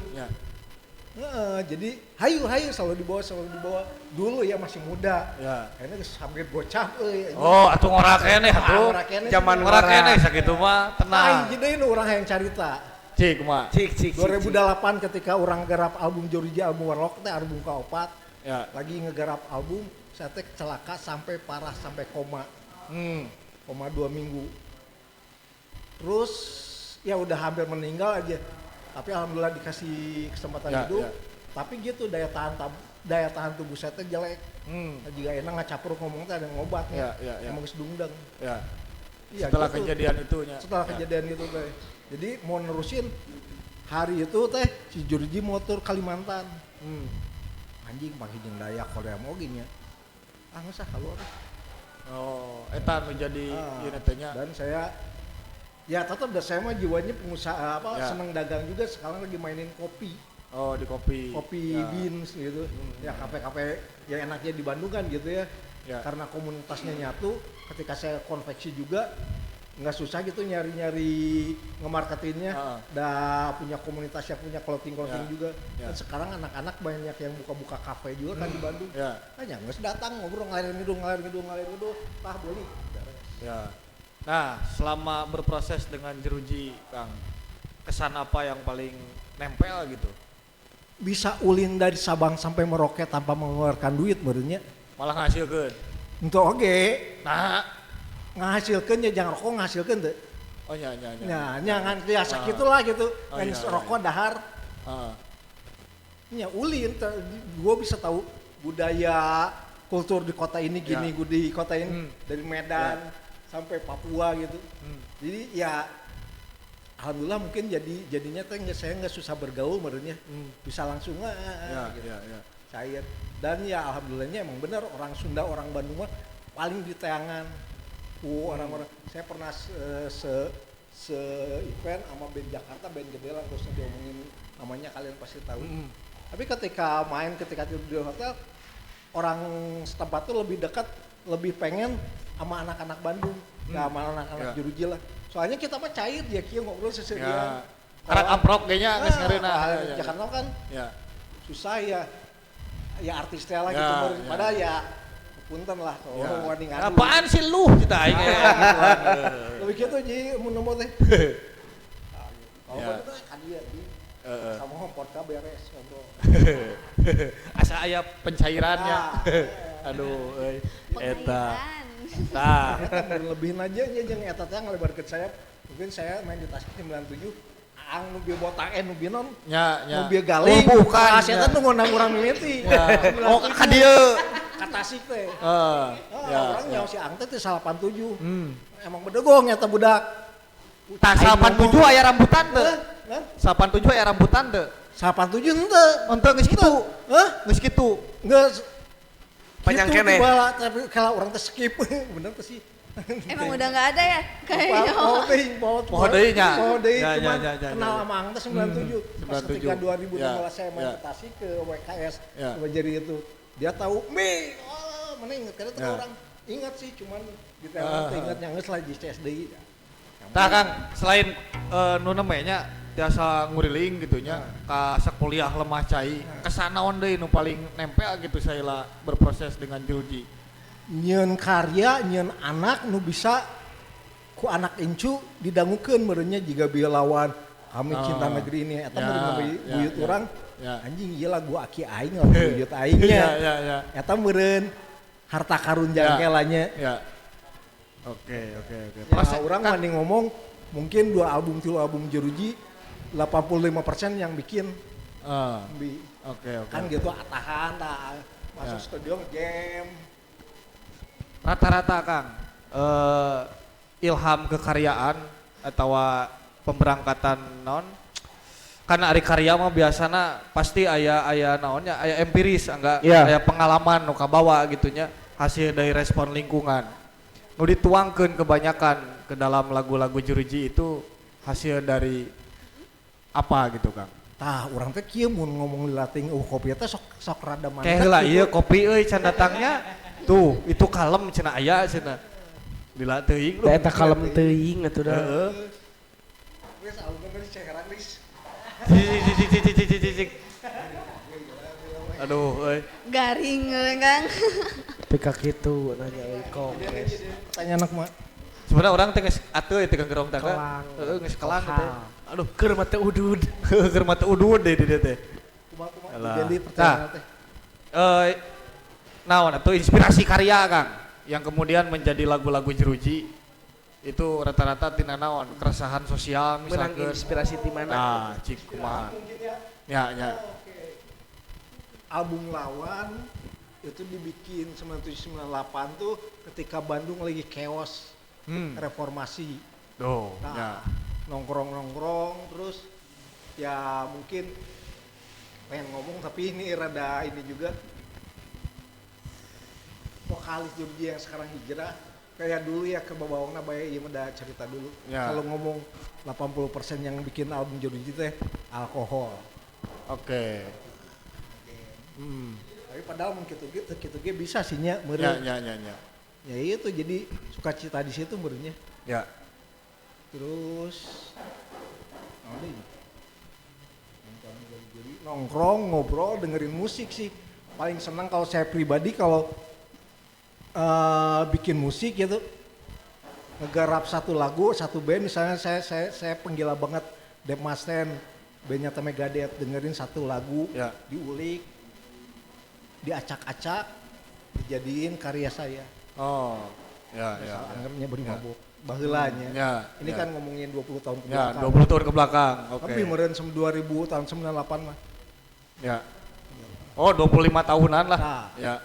Jadi hayu selalu dibawa dulu ya masih muda. Kayaknya geus hampir gocap euy. Oh, atuh ngora keneh atuh. Zaman ngora keneh sakitu mah tenang. Nah, jadi nu urang hayang carita. Cik kumaha? Cik. 2008 ketika urang garap album Jeruji, album Warlock teh album kaopat. Lagi ngegarap album, saya teh celaka sampai parah sampai koma. Koma 2 minggu. Terus ya udah hampir meninggal aja. Tapi alhamdulillah dikasih kesempatan hidup. Tapi gitu daya tahan tubuh saya teh jelek. Jika enak ngacapruk ngomong teh ada ngobatnya. Emang geus dungdeng. Ya, setelah gitu, kejadian itu nya. Setelah kejadian itu teh. Jadi mau nerusin hari itu teh si Jeruji motor Kalimantan. Anjing panggil jeung Dayak Korea oge nya. Ah geus ah keluar. Oh, eta nu jadi ieu teh nya. Dan saya ya tetap dah saya mah jiwanya pengusaha apa seneng dagang juga, sekarang lagi mainin kopi. Oh, di kopi. Kopi beans gitu. Ya kafe-kafe yang enaknya di Bandung kan gitu ya. Karena komunitasnya nyatu, ketika saya konveksi juga nggak susah gitu nyari-nyari ngemarketinnya. Dah punya komunitas yang punya clothing-clothing juga. Dan sekarang anak-anak banyak yang buka-buka kafe juga kan di Bandung. Hanya nggak datang ngobrol ngalir ngidul, tah beli. Ya. Nah, selama berproses dengan Jeruji, Kang, kesan apa yang paling nempel gitu? Bisa ulin dari Sabang sampai Merauke tanpa mengeluarkan duit barunya. Malah ngasilkeun. Untuk oke. Nah, ngahasilkeun ya jangan rokok ngahasilkeun teh. Oh iya. Nah, ngan ya sakitulah gitu. Ngan rokok dahar. Nya ulin gua bisa tahu budaya kultur di kota ini gini, di kota ini dari Medan sampai Papua gitu. Jadi ya alhamdulillah mungkin jadinya teh saya nggak susah bergaul merenya. Bisa langsung gitu. Cair. Dan ya alhamdulillahnya emang benar orang Sunda, orang Bandung mah paling diteangan ku orang-orang. Saya pernah se event sama band Jakarta, band gede lah, terus diomongin namanya kalian pasti tahu. Tapi ketika main, ketika tidur di hotel, orang setempat tuh lebih dekat, lebih pengen sama anak-anak Bandung, nggak sama anak-anak Jeruji lah. Soalnya kita mah cair ya, kieu ngobrol seserian. Karak amprok kayaknya geus ngareuna. Jakarta kan susah ya. Ya artisnya lah gitu, padahal ya punten lah kalau wani ngadu. Apaan sih lu kita aing ya. Lebih gitu jadi mun nomor teh. Kalau itu kan dia sama podcast beres ngobrol. Asa aya pencairannya. Aduh euy eta. Tah. Eta lebihin aja nya jeung eta teh ngalebarkeun sayap. Mungkin saya main di Tasik 97 aang nu bieu botak nu bieu non. Nya nya. Nu bieu galing. Oh, bukan. Tah eta nu ngundang urang mimiti. Oh, ka dieu. Ka Tasik teh. Heeh. Ya, orang nyaho si Aang teh teh 87. Emang bedegong eta budak. Tah 87 aya rambutan teu? 87 aya rambutan teu? 87 henteu. Henteu geus kitu. Hah? Geus kitu. Geus panjang keneh. Tapi kalau orang teh skip bener teh sih. Emang udah nggak ada ya kayaknya. Poho deui nya. Poho deui cuman kenal sama Aang teh 97. Pas ketika 2016 saya main ke Tasik ke WKS jadi itu. Dia tahu mi, oh, mana inget karena tuh orang ingat sih cuman di telepon ingat nyanges lah di CSDI. Tah Kang, selain nu namanya tiasa nguriling gitu nya ka sakuliah lemah cai, kesan naon deui nu paling nempel gitu saya berproses dengan Jeruji. Nyeun karya, nyeun anak nu bisa ku anak incu didangukeun meureunnya jiga bieu lawan kami cinta negeri ini eta meureun buyut urang. Anjing ieu lagu aki aing lagu buyut aingnya. Eta meureun harta karun jangkelanya. Ya. Oke. Pas orang mending ngomong mungkin 2 album 3 album Jeruji 85% yang bikin. Oke. Kan gitu atahan tah masuk studio jam. Rata-rata Kang ilham kekaryaan atau pemberangkatan naon karena ari karya mah biasana pasti aya naonnya aya empiris enggak aya pengalaman nu kabawa gitunya hasil dari respon lingkungan nu dituangkeun kebanyakan ke dalam lagu-lagu Jeruji itu hasil dari apa gitu Kang? Tah urang teh kieu mun ngomong dilatih kopi teh sok rada mantap. Kayak heula ieu kopi euy can datangnya tuh itu kalem cenah aya cenah. Lila teuing lu. Eta kalem teuing atuh da. Heeh. Geus alumna geus ceheran geus. Cik. Aduh euy. Garing euy Kang. Pika kitu nanya euy kongres. Tanya anak mah. Sebenarnya orang teh geus atuh teh gerong teh. Heeh geus kelang teh. Aduh keur mah teu udud. Keur mah teu udud deui di dieu teh. Kumaha jadi pertanyaan teh. Naon atuh inspirasi karya Kang yang kemudian menjadi lagu-lagu Jeruji itu rata-rata tina naon keresahan sosial misalkan. Menang inspirasi di mana? Nah, cik kumaha. Ya. Album Lawan itu dibikin 97-98 tuh ketika Bandung lagi chaos reformasi. Tuh, nah, ya. Nongkrong-nongkrong terus ya mungkin pengen ngomong tapi ini rada ini juga vokalis Jeruji yang sekarang hijrah kayak dulu ya ke bawangna bae ieu mah da cerita dulu. Ya. Kalau ngomong 80% yang bikin album Jeruji teh alkohol. Oke. Tapi padahal mun kitu ge bisa sih nya meureun. Ya. Ya itu jadi sukacita di situ meureunnya. Ya. Terus nongkrong, ngobrol, dengerin musik sih. Paling senang kalau saya pribadi kalau bikin musik gitu, ngegarap satu lagu, satu band misalnya saya penggila banget Dave Mustaine, bandnya Megadeth, dengerin satu lagu, ya. Diulik, diacak-acak, dijadiin karya saya. Oh, ya. Anggapnya beri mabuk. Baheulanya. Ya, ini ya. Kan ngomongin 20 tahun ke belakang. Ya, 20 tahun ke belakang. Oke. Tapi meureun 2000 tahun 98 mah. Ya. Oh, 25 tahunan lah. Nah. Ya.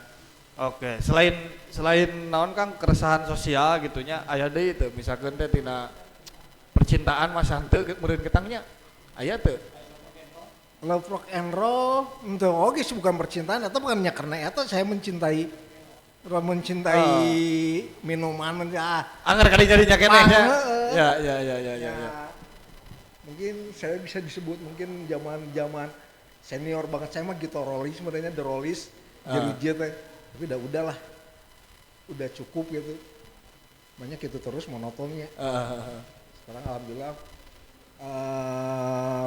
Oke, selain naon Kang keresahan sosial gitunya aya deui teu misalkan teh tina percintaan mah henteu meureun ketangnya. Aya teu? Love rock and roll henteu oge sih bukan percintaan eta bukannya karena eta saya mencintai minuman ya. Angger kali jadi keneh ya. Ya. Mungkin saya bisa disebut mungkin zaman-zaman senior banget saya mah gitu Rollis sebenarnya The Rollis Jeruji teh. Tapi udahlah. Udah cukup gitu. Banyak itu terus monotonnya. Sekarang alhamdulillah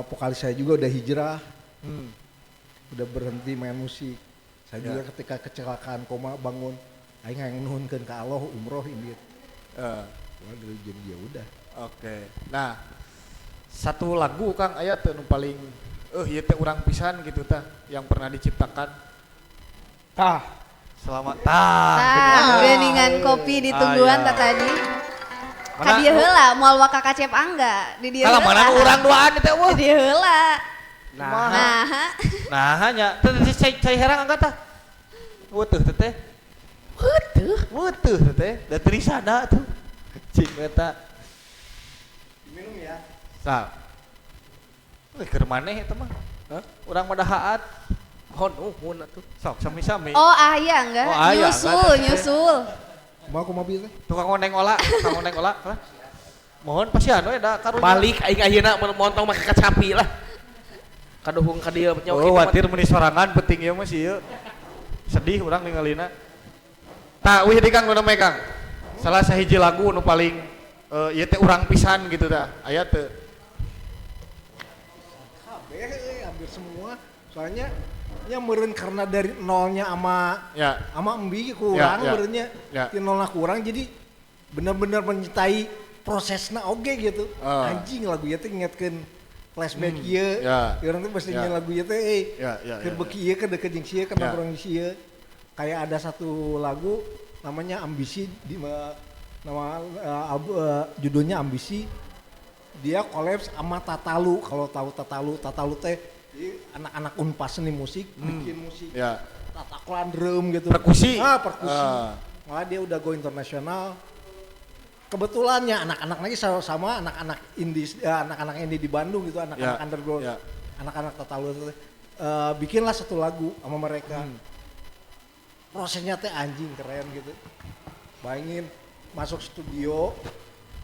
vokalis saya juga udah hijrah. Udah berhenti main musik. Saya juga ketika kecelakaan koma bangun aing hayang nuhunkeun ka Allah umroh ini. Jadi ya udah. Oke. Nah, satu lagu Kang aya teu nu paling ieu teh urang pisan gitu tah yang pernah diciptakan. Tah, Selamat tah geuningan kopi ditungguan tah tadi. Ka dieu heula moal waka kacep angga di dieu. Kalau mana urang duaan teh eueuh. Di dieu heula. Nah. Nah nya teh cai herang angga tah. Weutuh teh. Weutuh, weutuh teh. Da trisana tuh. Cing eta. Diminum ya. Sa. Keur maneh eta mah. Hah? Urang mah dahaat. Oh nuhun atuh. Sok sami-sami. Oh aya enggak? Oh, aya, nyusul, nyusul. Mau kumaha bieu teh? Tukang oneng ola, tukang oneng ola. Mohon pasihan we da karunya. Balik aing ayeuna montong make kacapi lah. Kaduhung ka dieu nya. Oh, watir meuni sorangan penting ieu mah sih ieu. Sedih urang ningalina. Tah wih di Kang nu namanya Kang. Salah sahiji lagu nu paling ieu teh urang pisan gitu tah. Aya teu. Kabeh hampir semua. Soalnya nya meureun karena dari nolnya sama ya. Sama embi kurang ya, meureunnya ya. Ti nolna kurang jadi bener-bener mencintai prosesna oge gitu. Anjing lagu ieu teh ngingetkeun flashback ieu. Ya. Urang teh pasti ya. Lagu ieu teh keur beuki ieu keur deukeut jeung sieu keur nongkrong jeung sieu. Kayak ada satu lagu namanya Ambisi di nama judulnya Ambisi. Dia kolaps sama Tatalu, kalau tahu Tatalu, Tatalu teh anak-anak Unpas seni musik bikin musik ya. Tataklan drum gitu. Perkusi. Ah, perkusi. Malah dia udah go internasional. Kebetulannya anak-anak lagi sama anak-anak indie, anak-anak indie di Bandung gitu, anak-anak ya. Underground. Ya. Anak-anak Tatalu itu bikinlah satu lagu sama mereka. Prosesnya teh anjing keren gitu. Bayangin masuk studio,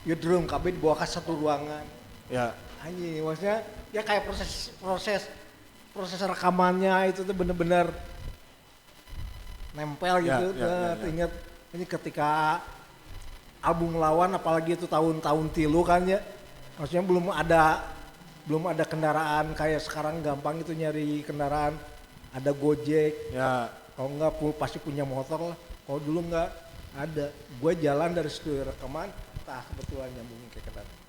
ya drum kabeh dibawa ke satu ruangan. Ya. Anjing, maksudnya ya kayak proses rekamannya itu tuh bener-bener nempel gitu. Ya, ya. Ingat ini ketika album Lawan apalagi itu tahun-tahun tilu kan ya. Maksudnya belum ada kendaraan kayak sekarang gampang itu nyari kendaraan, ada Gojek. Ya. Kalau enggak pasti punya motor lah. Kalau dulu enggak ada. Gue jalan dari studio rekaman, tah kebetulan nyambung ke kendaraan.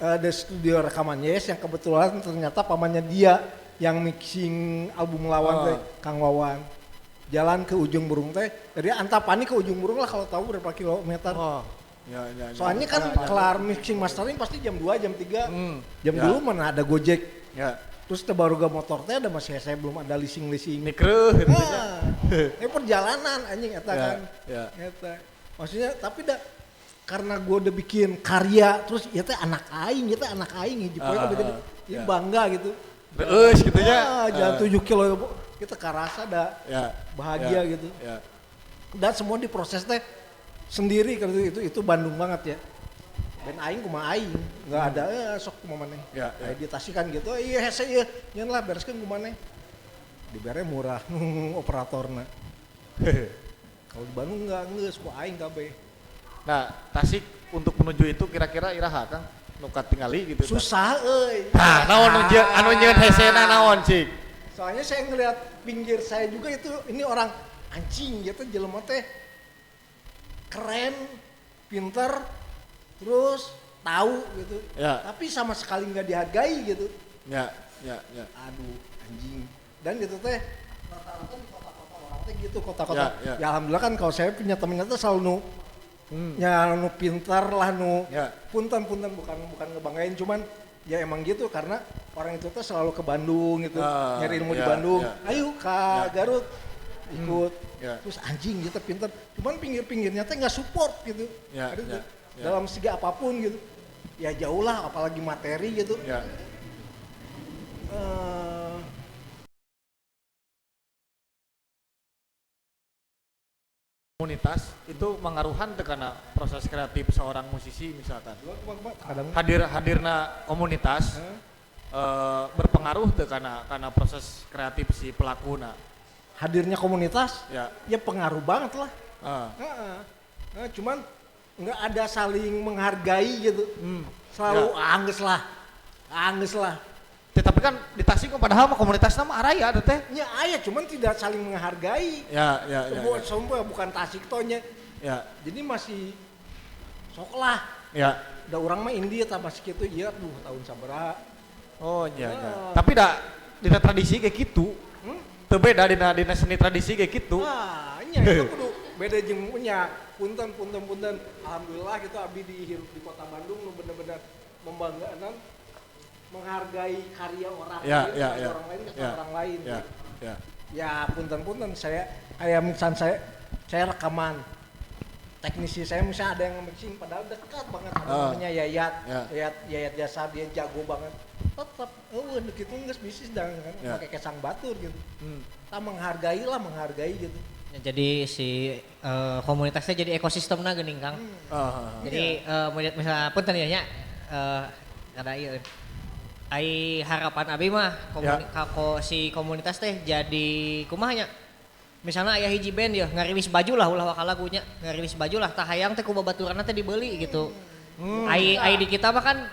Ada studio rekaman Yes yang kebetulan ternyata pamannya dia yang mixing album Lawan teh, Kang Wawan. Jalan ke Ujung Berung teh, dari Antapani ke Ujung Berung lah kalau tahu berapa kilometer. Oh. Ya, ya, ya. Soalnya kan kelar mixing mastering pasti jam 2, jam 3. Jam ya. Dulu mana ada Gojek. Ya. Terus baru gak motor teh ada masih saya belum ada leasing-leasing. Nikreuh gitu. Nah, ini perjalanan anjing eta ya, kan. Ya. Eta. Maksudnya tapi dah karena gue udah bikin karya terus ya teh anak aing, ya teh anak aing hiji poe ya bangga gitu. Terus gitu ya. Jalan 7 kilo kita karasa dah ya, bahagia ya, gitu. Ya. Dan semua diproses teh sendiri kalau itu Bandung banget ya. Ben aing kumaha aing, enggak ada sok kumaha maneh. Ya, ya. Di Tasik kan gitu, iya hese ieu, nyeun lah bereskeun kumaha maneh. Dibere murah operatorna. Kalau di Bandung enggak geus ku aing kabeh. Nah, Tasik untuk menuju itu kira-kira iraha Kang? Nu katingali gitu. Susah euy. Tah, naon nu anu nyeun hesena naon cik? Soalnya saya ngelihat pinggir saya juga itu ini orang anjing gitu jelema teh keren, pinter, terus tahu gitu. Ya. Tapi sama sekali nggak dihargai gitu. Ya, ya, ya. Aduh, anjing. Dan gitu teh rata-rata di kota-kota orang teh gitu, kota-kota. Ya, ya. Ya alhamdulillah kan kalau saya punya temennya tuh selalu nu ya nu pintar lah nu. Ya. Punten-punten bukan ngebanggain cuman ya emang gitu karena orang itu tuh selalu ke Bandung gitu, nyari ilmu ya, di Bandung. Ya, ayo ke ya. Garut ikut. Ya. Terus anjing gitu pintar, cuman pinggir-pinggirnya teh nggak support gitu. Ya, Aduh, ya, ya. Dalam segi apapun gitu. Ya jauh lah apalagi materi gitu. Ya. Komunitas itu mengaruhan teu kana proses kreatif seorang musisi misalkan. Kadang hadirna komunitas berpengaruh teu kana proses kreatif si pelakuna. Hadirnya komunitas ya, ya pengaruh banget lah. Cuman nggak ada saling menghargai gitu. Selalu ya. Angges lah. Tapi kan di Tasik padahal mah komunitasnya mah araya teh. Ya aya cuman tidak saling menghargai. Ya, ya, ya. Semua bukan Tasik tonya. Ya. Jadi masih sok lah. Ya. Da urang mah indie tah masih kitu ieu duh tahun sabaraha. Oh iya ya. Tapi da dina tradisi kayak gitu. Teu beda dina seni tradisi kayak gitu. Nah, Nya itu kudu beda jeung nya punten. Alhamdulillah gitu abi dihirup di kota Bandung nu bener-bener membanggakan menghargai karya orang lain, orang lain ke orang lain. Ya punten saya kayak misalnya saya rekaman teknisi saya misalnya ada yang mixing padahal dekat banget ada namanya Yayat, Yayat Jasa dia jago banget. Tetap eueuh kitu geus bisnis dan kan pakai kesang batur gitu. Kita menghargai gitu. Ya, jadi si komunitasnya jadi ekosistemna geuning Kang. Jadi misalnya punten ya nya kada ieu. Ai harapan abi mah si komunitas teh jadi kumaha nya? Misalnya aya hiji band ya ngarilis baju lah ulah waka lagunya, ngarilis baju lah tah hayang teh ku babaturanna teh dibeli gitu. Ai di kita mah kan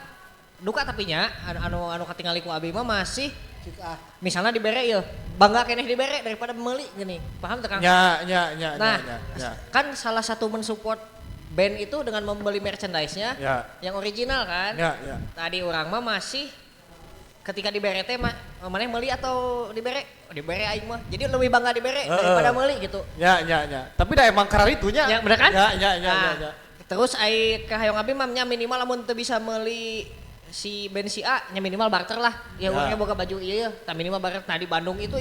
duka tapi nya anu katingali ku abi mah masih misalnya dibere ya bangga keneh dibere daripada meuli gini. Paham teh Kang? Ya. Nah, kan salah satu mensupport band itu dengan membeli merchandise-nya yang original kan. Ya. Tadi orang mah masih ketika dibere teh mah maneh meuli atau dibere? Dibere aing mah. Jadi lebih bangga dibere daripada meuli gitu. Ya. Tapi dah emang karena itunya. Ya bener kan? Ya. Terus ai ka hayang abi mah nya minimal lamun teu bisa meuli si band si A nya minimal barter lah. Ya urangnya boga baju ieu ya, tah minimal barter. Nah di Bandung itu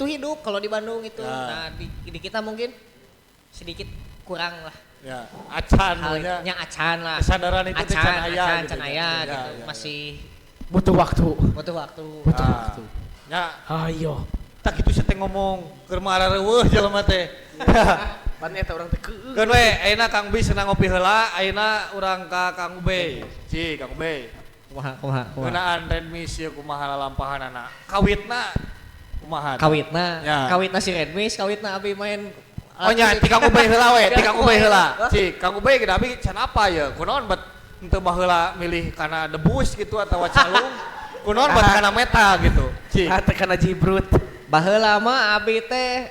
hidup kalau di Bandung itu. Nah di kita mungkin sedikit kurang lah. Ya, acan nya acan lah. Kesadaran itu teh can aya gitu. Masih butuh waktu. Ya. Ayo. Tak kitu sia teh ngomong keur mah arareuweuh jelema teh. Pan eta urang teh keun. Keun we ayeuna Kang Bi senang ngopi heula, ayeuna urang ka Kang Ubey. Ci, Kang Ubey. Kumaha. Ngeunaan Red Mist ieu kumaha lalampahanana. Kawitna kumaha? Kawitna si Red Mist, kawitna abi main. Oh nya, ti Kang Ubey heula we, ti Kang Ubey heula. Ci, Kang Ubey geus abi can apa ye? Kunaon bet henteu baheula milih kana debus gitu atawa calung. Kunaon bet kana metal gitu. Ci. Ah teh kana jibrut. Baheula mah abi teh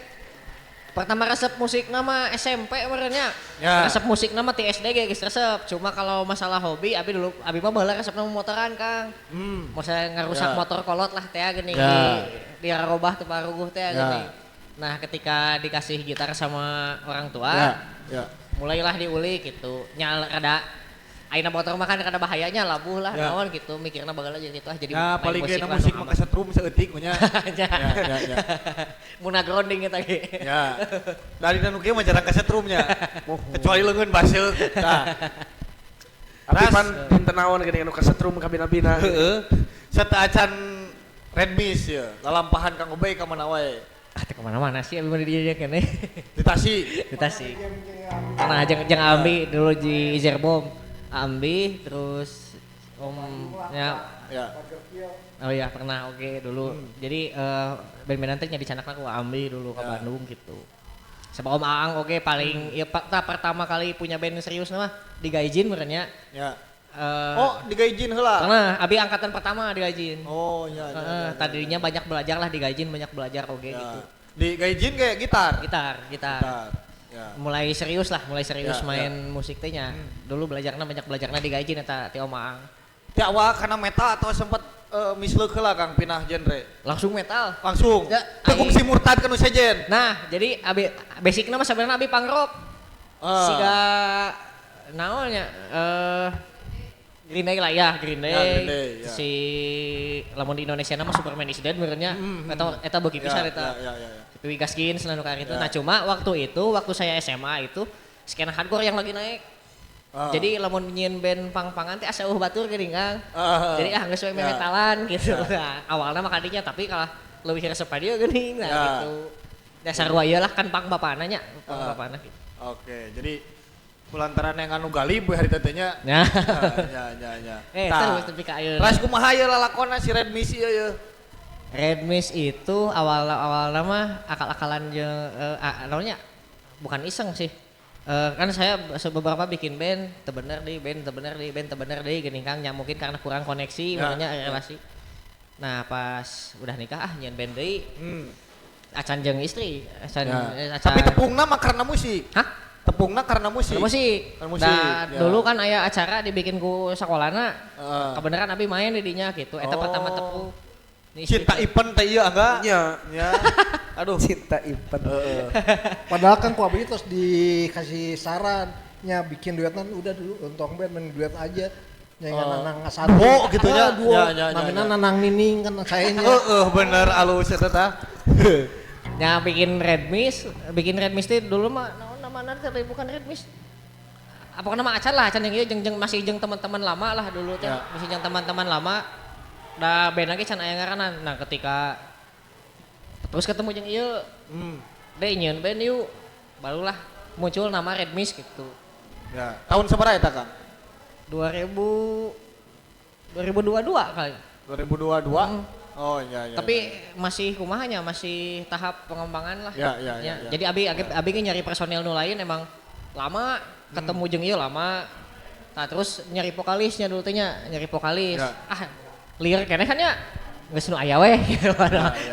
pertama resep musik nama SMP merenya. Ya. Resep musik nama ti SD ge geus resep. Cuma kalau masalah hobi abi dulu abi mah baheula resepna motoran Kang. Masa ngarusak motor kolot lah teh geuning di rarobah teu paruguh teh geuning. Nah, ketika dikasih gitar sama orang tua, mulailah diulik gitu. Nya rada ayeuna motor mah kan rada bahayanya labuh lah naon gitu, mikirna baheula jeung kitu ah jadi ya, paling ge musik mah kasetrum saeutik nya. Ya. Muna grounding eta ge. Ya. Dari nu kieu mah jarang kasetrum nya. Kecuali leungeun baseuk. Tah. Tapi pan dinten naon geuning anu kasetrum kabina-bina. Heeh. Sateuacan Red Mist ya, lalampahan Kang Ubey ka mana wae. Ah teh kemana-mana sih abi mah di dieu keneh. Di Tasik. Di Tasik. Nah, jeung Ambi dulu di Zerbom. Ambi terus Om ya. Oh iya pernah oke dulu. Jadi band-bandan teh nya dicanakna ku Ambi dulu ke Bandung gitu. Sama Om Aang oke paling ya pertama kali punya band serius mah di Gaijin meureun nya. Ya. Oh, di Gaijin heula. Karena abi angkatan pertama di Gaijin. Oh iya. Tadinya banyak belajar lah di Gaijin, banyak belajar oke gitu. Di Gaijin kayak gitar. Gitar. Ya. Mulai serius main musik teh nya. Dulu belajarna banyak belajarna di Gaijin eta ti Om Aang. Ti awal karena metal atau sempat misleuk heula Kang pindah genre? Langsung metal. Langsung. Ya, teu kungsi murtad ka nu sejen. Nah, jadi abi basicna mah sebenarnya abi punk rock. Siga naon nya Green Day lah ya, Green Day. Ya. Si lamun di Indonesia nama Superman is Dead meureunnya eta beuki pisan eta. Ya. Piwi Gaskin selalu kayak itu. Nah, cuma waktu itu waktu saya SMA itu skena hardcore yang lagi naik. Jadi lamun nyieun band pang-pangan teh asa eueuh batur geuning Kang. Jadi ah geus we metalan gitu. Nah, awalna mah kadinya tapi kalah leuwih resep ka dieu geuning nah gitu. Dasar wae lah kan pang bapana nya, pang bapana gitu. Oke, jadi kulantaran yang anu galib we hari teh nya. Ya. Ya. Terus tepi ka ayeuna. Ras kumaha ieu lalakonna si Red Mist ieu ye? Red Mist itu awal-awal mah akal-akalan jeung naonnya bukan iseng sih. Kan saya beberapa bikin band, teu bener deui, band teu bener deui, band teu bener deui geuning Kang nya mungkin karena kurang koneksi, makanya relasi. Nah, pas udah nikah ah nyieun band deui. Acan jeung istri, acan. Tapi tepungna mah karena musik. Hah? Tepungna karena musik. Karena musik. Nah, ya. Dulu kan aya acara dibikin ku sakolana. Kebenaran abi main di dinya gitu. Eta pertama tepung. Cinta event teh ieu angga. Nya. Ya. Aduh. Cinta event. Padahal kan ku abi terus dikasih sarannya bikin duetan udah dulu entong band main duet aja. Nyanyi Nanang satu. Duo gitu nya. Duo. Namanya Nanang Nining kan sayanya. Heeh bener alus eta tah. Ya bikin Red Mist teh dulu mah naon namana teh bukan Red Mist. Apa nama acan lah, acan yang ieu jeung masih jeung teman-teman lama lah dulu teh, masih jeung teman-teman lama. Da band lagi can aya ngaranan. Nah, ketika terus ketemu jeung ieu, deh nyeun band yuk. Barulah muncul nama Red Mist gitu. Ya, tahun sabaraha eta, Kang? 2022 kali. 2022? Oh iya iya. Tapi masih kumahanya, masih tahap pengembangan lah. Ya, ya, ya, ya. Jadi abi nyari personil nu lain emang lama, ketemu jeung ieu lama. Nah, terus nyari vokalisnya dulu teh nya, nyari vokalis. Ya. Ah, liar keneh kan nya geus nu aya weh gitu.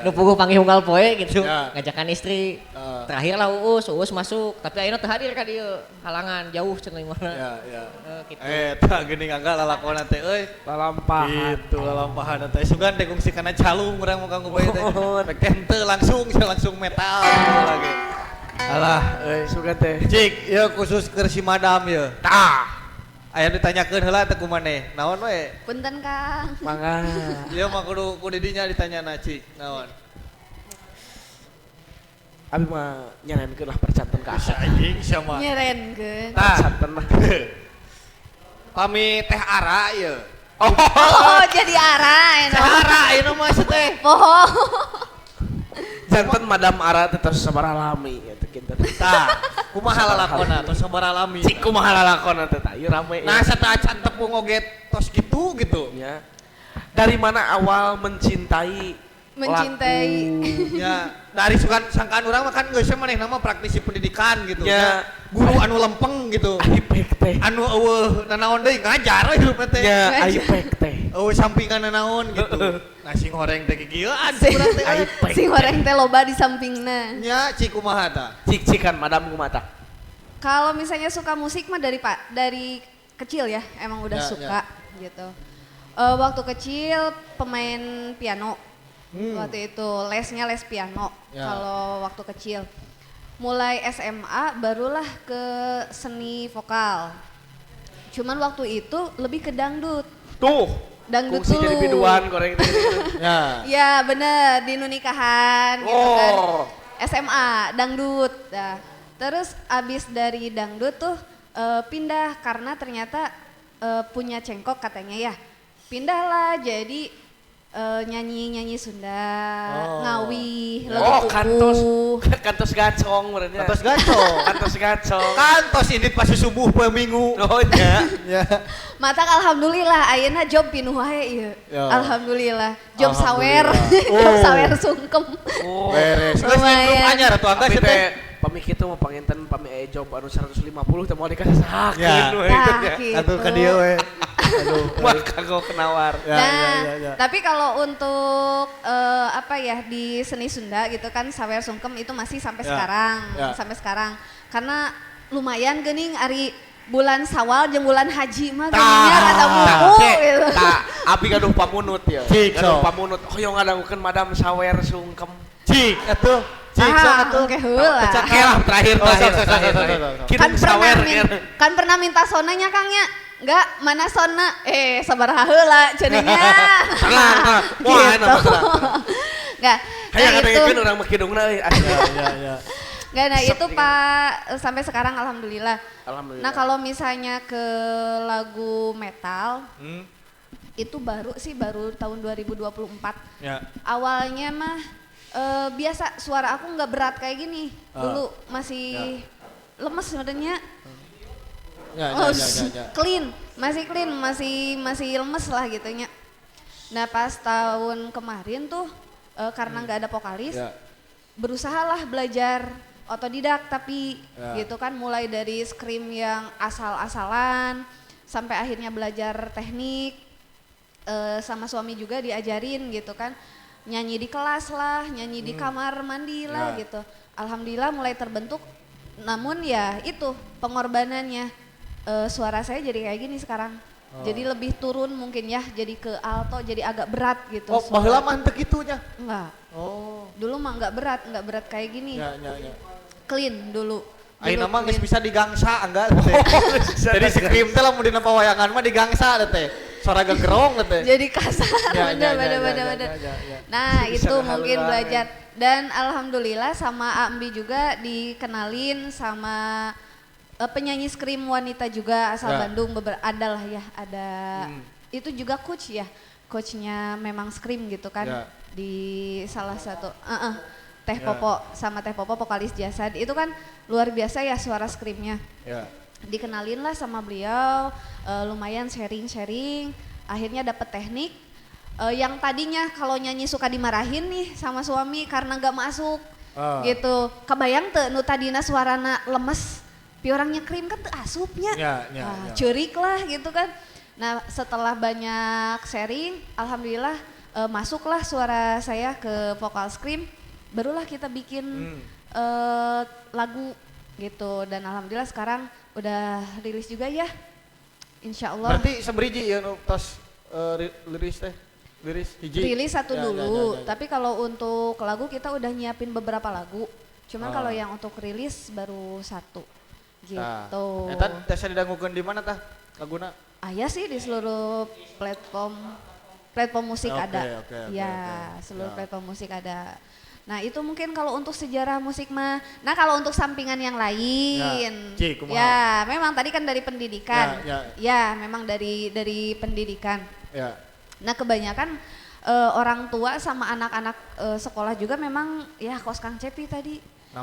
Nu puguh panggih unggal poe gitu. Ya. Ngajakan istri. Terakhir lah Uus masuk, tapi ayeuna teu hadir ka dieu. Halangan jauh cenah mana. Ya, ya. Gitu. Tah geuning angga lalakona teh euy. Lalampahan. Gitu lalampahan teh. Sugan teh kungsi kana calung urang mah kanggo bae teh. Rek teh henteu langsung metal gitu lagi. Alah euy sugan teh. Cik, ieu khusus keur si madam ieu. Tah. Aya ditanyakeun heula teh ku maneh. Naon we? Punten Kang. Mangga. Ieu mah kudu ku didinya ditanyana cik, naon. Abi mah nyerenkeun lah percanten ka asa anjing sia mah. Nyerenkeun. Tah, percanten lah. Pami teh ara ieu. Oh, jadi ara enak. Teh ara ieu mah teh. Poho. Janten Madam Ara teh tos sabaraha lami eta kinten. Tah, kumaha lalakona tos sabaraha lami. Cik kumaha lalakona teh tah ieu rame. Nah, sateu acan tepung oge tos kitu gitu. Ya. Dari mana awal mencintai ya, dari sukan sangkaan urang mah kan geus manehna mah praktisi pendidikan gitu. Ya. Guru anu lempeng gitu. Aipek teh. Anu eueuh nanaon deui ngajar we hirup teh. Ya, aipek teh. Eueuh sampingan nanaon gitu. Nah, sing horeng teh kikieuan urang teh. Aipek. Sing horeng teh loba di sampingna. Nya cik kumaha tah? Cik-cikan madam kumaha tah? Kalau misalnya suka musik mah dari kecil ya, emang udah ya, suka ya. Gitu. Waktu kecil pemain piano. Waktu itu lesnya les piano ya. Kalau waktu kecil. Mulai SMA barulah ke seni vokal. Cuman waktu itu lebih ke dangdut. Tuh. Dangdut kungsi dulu. Jadi biduan goreng. Ya. Ya bener, di nikahan gitu kan. SMA dangdut. Nah, terus abis dari dangdut tuh pindah karena ternyata punya cengkok katanya ya. Pindahlah jadi nyanyi-nyanyi Sunda, ngawi, lagu kantos, kantos gacong merenya. Kantos gacong. Kantos gacong. Kantos indit pas subuh poe Minggu. Oh nya. Ya. Matak alhamdulillah ayeuna job pinuh wae ieu. Alhamdulillah. Job sawer, job sawer sungkem. Oh. Beres. Geus grup anyar atuh angga teh. Pami kitu mah panginten pami aya job anu 150 teh moal dikasahakeun we. Atuh ka dieu we. Aduh, mah kagok kenawar. Ya, nah, ya, ya, ya. Tapi kalau untuk apa ya di seni Sunda gitu kan sawer sungkem itu masih sampai ya, sekarang, ya. Sampai sekarang. Karena lumayan geuning ari bulan Sawal jeung bulan Haji mah geuningnya rada buku gitu. Tah, abi gaduh pamunut ya. Gaduh pamunut hoyong ngadangukeun madam sawer sungkem. Cik atuh. Cik sok atuh. Oke heula. Oke lah terakhir. Kan pernah minta sonanya Kang nya. Enggak, mana sona? Sabaraha heula cenah. Tenang, tenang. Wah, gitu. Enggak. Kayak ngadengkeun urang mah kidungna euy. Ya, ya. Enggak, nah itu Pak sampai sekarang alhamdulillah. Alhamdulillah. Nah, kalau misalnya ke lagu metal, itu baru sih baru tahun 2024. Ya. Awalnya mah biasa suara aku enggak berat kayak gini. Dulu masih lemes sebenarnya. Ya, ya, ya, ya. Clean, masih clean, masih lemes lah gitunya. Nah pas tahun kemarin tuh karena nggak ada vokalis, berusahalah belajar otodidak tapi gitu kan mulai dari scream yang asal-asalan sampai akhirnya belajar teknik sama suami juga diajarin gitu kan, nyanyi di kelas lah, nyanyi di kamar mandi lah gitu. Alhamdulillah mulai terbentuk, namun ya itu pengorbanannya. Suara saya jadi kayak gini sekarang. Jadi lebih turun mungkin ya, jadi ke alto, jadi agak berat gitu. Oh, baheula mah henteu kitu nya. Enggak. Oh. Dulu mah enggak berat kayak gini. Ya, ya, ya. Clean dulu. Ayeuna mah geus bisa digangsa enggak teh. Jadi scream teh lamun dina pawayangan mah digangsa teh. Suara gegerong teh. Jadi kasar, bener. Nah, itu mungkin belajar. Dan alhamdulillah sama Ambi juga dikenalin sama penyanyi scream wanita juga asal Bandung, ada lah ya, ada itu juga coach ya, coachnya memang scream gitu kan, di salah satu Teh Popo sama Teh Popo vokalis Jasad itu kan luar biasa ya suara screamnya. Dikenalin lah sama beliau, lumayan sharing-sharing, akhirnya dapet teknik yang tadinya kalau nyanyi suka dimarahin nih sama suami karena nggak masuk gitu. Kebayang teu nu tadina suarana lemes, piorangnya krim kan teu asupnya, ceurik lah gitu kan. Nah setelah banyak sharing, alhamdulillah masuklah suara saya ke vokal scream, barulah kita bikin lagu gitu. Dan alhamdulillah sekarang udah rilis juga ya, insya Allah. Berarti seberiji ya nu tos rilis teh? Rilis hiji? Rilis satu dulu, tapi kalau untuk lagu kita udah nyiapin beberapa lagu. Cuman kalau yang untuk rilis baru satu gitu. Eta tesnya didangukeun di mana tah laguna? Aya sih di seluruh platform musik ada. Seluruh platform musik ada. Nah itu mungkin kalau untuk sejarah musik mah. Nah kalau untuk sampingan yang lain, ya memang tadi kan dari pendidikan. Ya memang dari pendidikan. Ya. Nah kebanyakan orang tua sama anak-anak sekolah juga memang ya kos Kang Cepi tadi.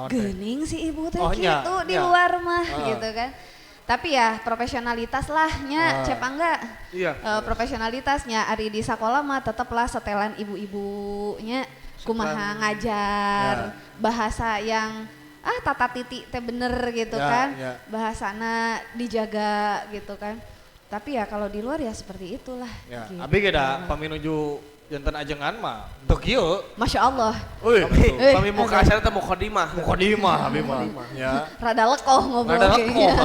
Gening si ibu teh gitu di luar mah gitu kan. Tapi ya profesionalitas lah nya, Cep enggak? Iya. Profesionalitasnya ari di sekolah mah tetaplah setelan ibu-ibunya kumaha ngajar bahasa yang tata titik teh bener gitu kan. Bahasana dijaga gitu kan. Tapi ya kalau di luar ya seperti itulah. Ya, gitu. Abi ge da pami nuju janten ajengan mah teu kieu. Masya Allah. Pami muka acara teh mukadimah. Mukadimah abi mah. Ya. Rada lekoh ngobrol. Rada lekoh.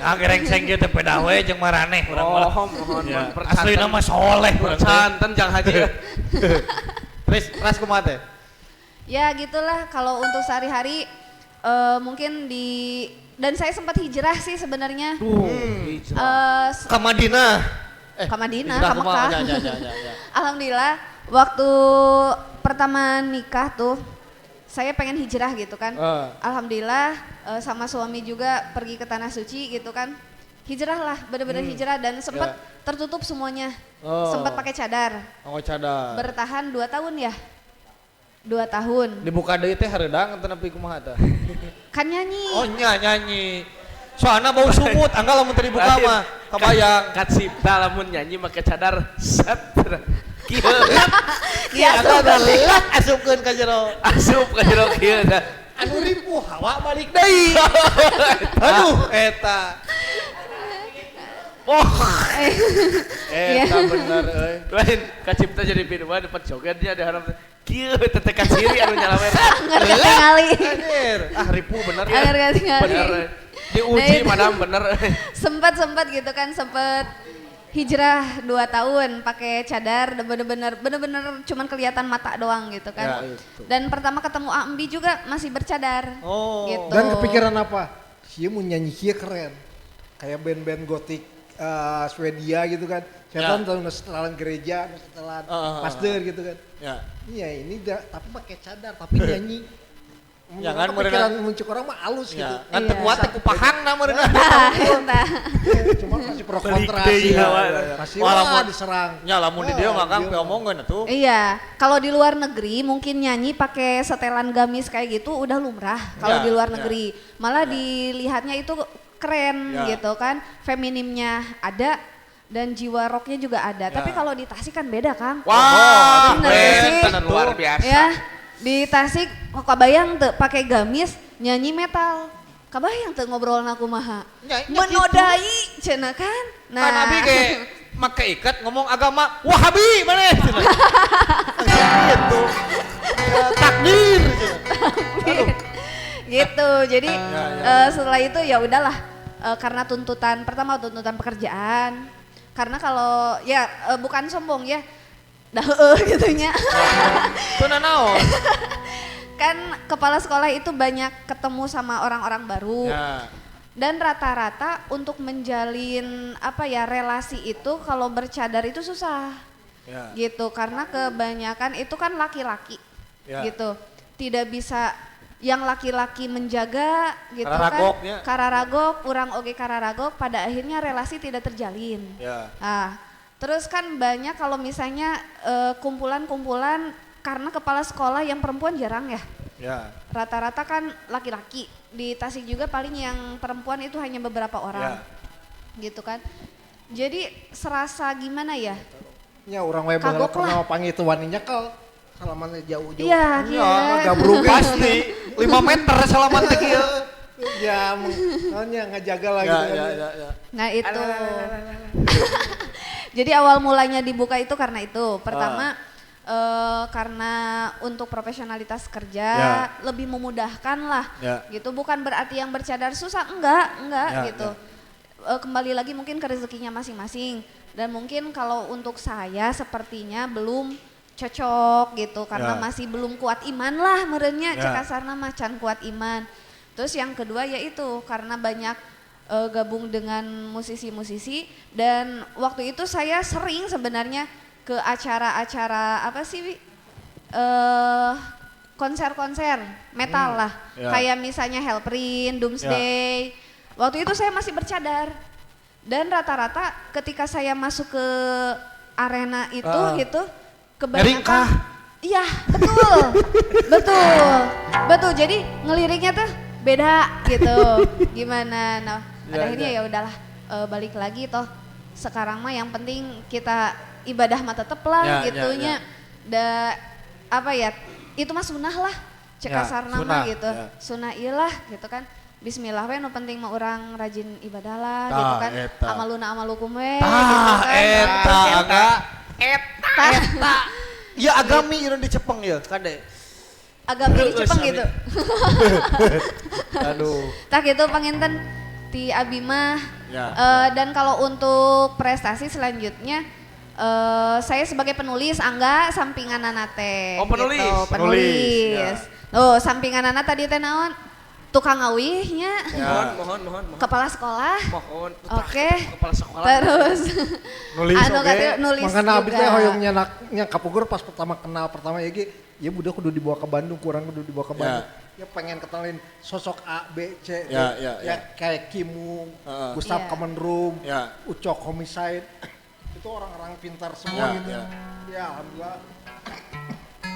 Ya gerengseng kieu teh pedah we jeung maraneh urang mah. Oh, mohon aslina mah soleh urang teh. Santen jang haji. Terus ras kumaha teh? Ya gitulah kalau untuk sehari-hari mungkin di dan saya sempat hijrah sih sebenarnya. Hijrah. Ke Madinah. Ke Madinah, ke Mekah. Ya. Alhamdulillah waktu pertama nikah tuh saya pengen hijrah gitu kan. Alhamdulillah sama suami juga pergi ke tanah suci gitu kan. Hijrah lah, bener-bener hijrah dan sempat tertutup semuanya. Sempat pakai cadar. Oh, cadar. Bertahan 2 tahun ya. 2 tahun. Dibuka deui teh hareudang teu nepi kumaha tah? Kan nyanyi. Oh nya nyanyi. Soalna bau sumut, angga lamun teu dibuka mah kabayang. Kacipta lamun nyanyi make cadar set. Kieu. Kieu angga lelat asupkeun ka jero. Asup ka jero kieu tah. Anu ripuh hawa balik deui. Aduh eta. Oh. Eta bener euy. Lain kacipta jadi biduan depan jogetnya diharap kieu teh kaciri anu nyalawer. Anggar katingali. Ah ripuh bener. Anggar katingali. Bener. Diuji madam bener. Sempat gitu kan, sempat hijrah 2 tahun pakai cadar bener-bener cuman kelihatan mata doang gitu kan. Ya, dan pertama ketemu Ambi juga masih bercadar. Oh. Gitu. Dan kepikiran apa? Sia mau nyanyi sia keren. Kayak band-band gotik Swedia gitu kan. Setan tahu setelan gereja, setelan pastor gitu kan. Ya. Iya ini tapi pakai cadar tapi nyanyi. Ya kan pikiran muncul orang mah halus gitu. Kan teu kuat teh kupahang na meureun. Cuma masih pro kontra sih. Masih wah diserang. Ya lamun di dieu mah Kang piomongeun atuh. Iya, kalau di luar negeri mungkin nyanyi pakai setelan gamis kayak gitu udah lumrah kalau di luar negeri. Malah dilihatnya itu keren gitu kan, feminimnya ada dan jiwa rocknya juga ada. Tapi kalau di Tasik kan beda Kang. Wah, bener luar biasa. Ya, di Tasik kabayang teu pakai gamis nyanyi metal. Kabayang teu ngobrolna kumaha. Menodai cenah kan. Nah, kan abi ge make ikat ngomong agama Wahabi maneh cenah. Gitu. Takdir cenah. Gitu. Jadi setelah itu ya udahlah karena tuntutan pertama tuntutan pekerjaan. Karena kalau ya bukan sombong ya, dah gitunya. Itu naon? Kan kepala sekolah itu banyak ketemu sama orang-orang baru. Ya. Dan rata-rata untuk menjalin apa ya relasi itu kalau bercadar itu susah. Ya. Gitu, karena kebanyakan itu kan laki-laki. Ya. Gitu. Tidak bisa yang laki-laki menjaga gitu kararagok, kan. Ya. Kararagok, urang oge kararagok, pada akhirnya relasi tidak terjalin. Ya. Nah, terus kan banyak kalau misalnya kumpulan-kumpulan karena kepala sekolah yang perempuan jarang ya. Ya. Rata-rata kan laki-laki. Di Tasik juga paling yang perempuan itu hanya beberapa orang. Ya. Gitu kan. Jadi serasa gimana ya? Ya orang we baheula pernah panggil itu waninya kal. Salamannya jauh-jauh. Iya, iya. Gabrug pasti 5 meter salaman teh kieu. Ya, makanya ngajaga lah ya, gitu. Ya, ya, ya. Nah, itu. Jadi awal mulanya dibuka itu karena itu. Pertama karena untuk profesionalitas kerja ya. Lebih memudahkan lah. Ya. Gitu, bukan berarti yang bercadar susah, enggak ya, gitu. Ya. Kembali lagi mungkin ke rezekinya masing-masing. Dan mungkin kalau untuk saya sepertinya belum cocok gitu karena ya. Masih belum kuat iman lah merenya ya. Cek kasarna mah can kuat iman. Terus yang kedua yaitu karena banyak gabung dengan musisi-musisi dan waktu itu saya sering sebenarnya ke acara-acara apa sih konser-konser metal lah ya. Kayak misalnya Hellprint, Doomsday. Ya. Waktu itu saya masih bercadar dan rata-rata ketika saya masuk ke arena itu gitu kebanyakan iya betul betul jadi ngeliriknya tuh beda gitu gimana nah pada ya, akhirnya ya udahlah balik lagi toh sekarang mah yang penting kita ibadah mah tetep lah ya, gitunya ya, ya. Da apa ya itu mah sunah lah cek ya, kasarna mah gitu ya. Sunah iyalah gitu kan bismillah we nu penting mah orang rajin ibadah lah gitu kan eta. Amaluna amalukum we gitu kan eta aga eta. Ya agami ieu di Cepeng ya kade. Agami di Cepeng gitu. Aduh. Tah gitu panginten ti abi mah. Ya, dan kalau untuk prestasi selanjutnya saya sebagai penulis angga sampinganana teh. Oh, penulis. Gitu, penulis. Ya. Oh, sampinganana tadi teh naon? Tukang ngawihnya. Ya. Mohon. Kepala sekolah. Mohon. Oke. Kepala sekolah. Terus nulis anu oge. Nulis makana juga. Abdi teh hoyong nyanak kapugur pas pertama kenal pertama ya ge, ya budak kudu dibawa ke Bandung, kurang kudu dibawa ke Bandung. Ya. Ya pengen kenalin sosok A, B, C. Ya, ya, ya, kayak Kimu, Gustaf ya. Kemenrum, ya. Ucok Homicide. Itu orang-orang pintar semua ya, gitu. Ya, ya alhamdulillah.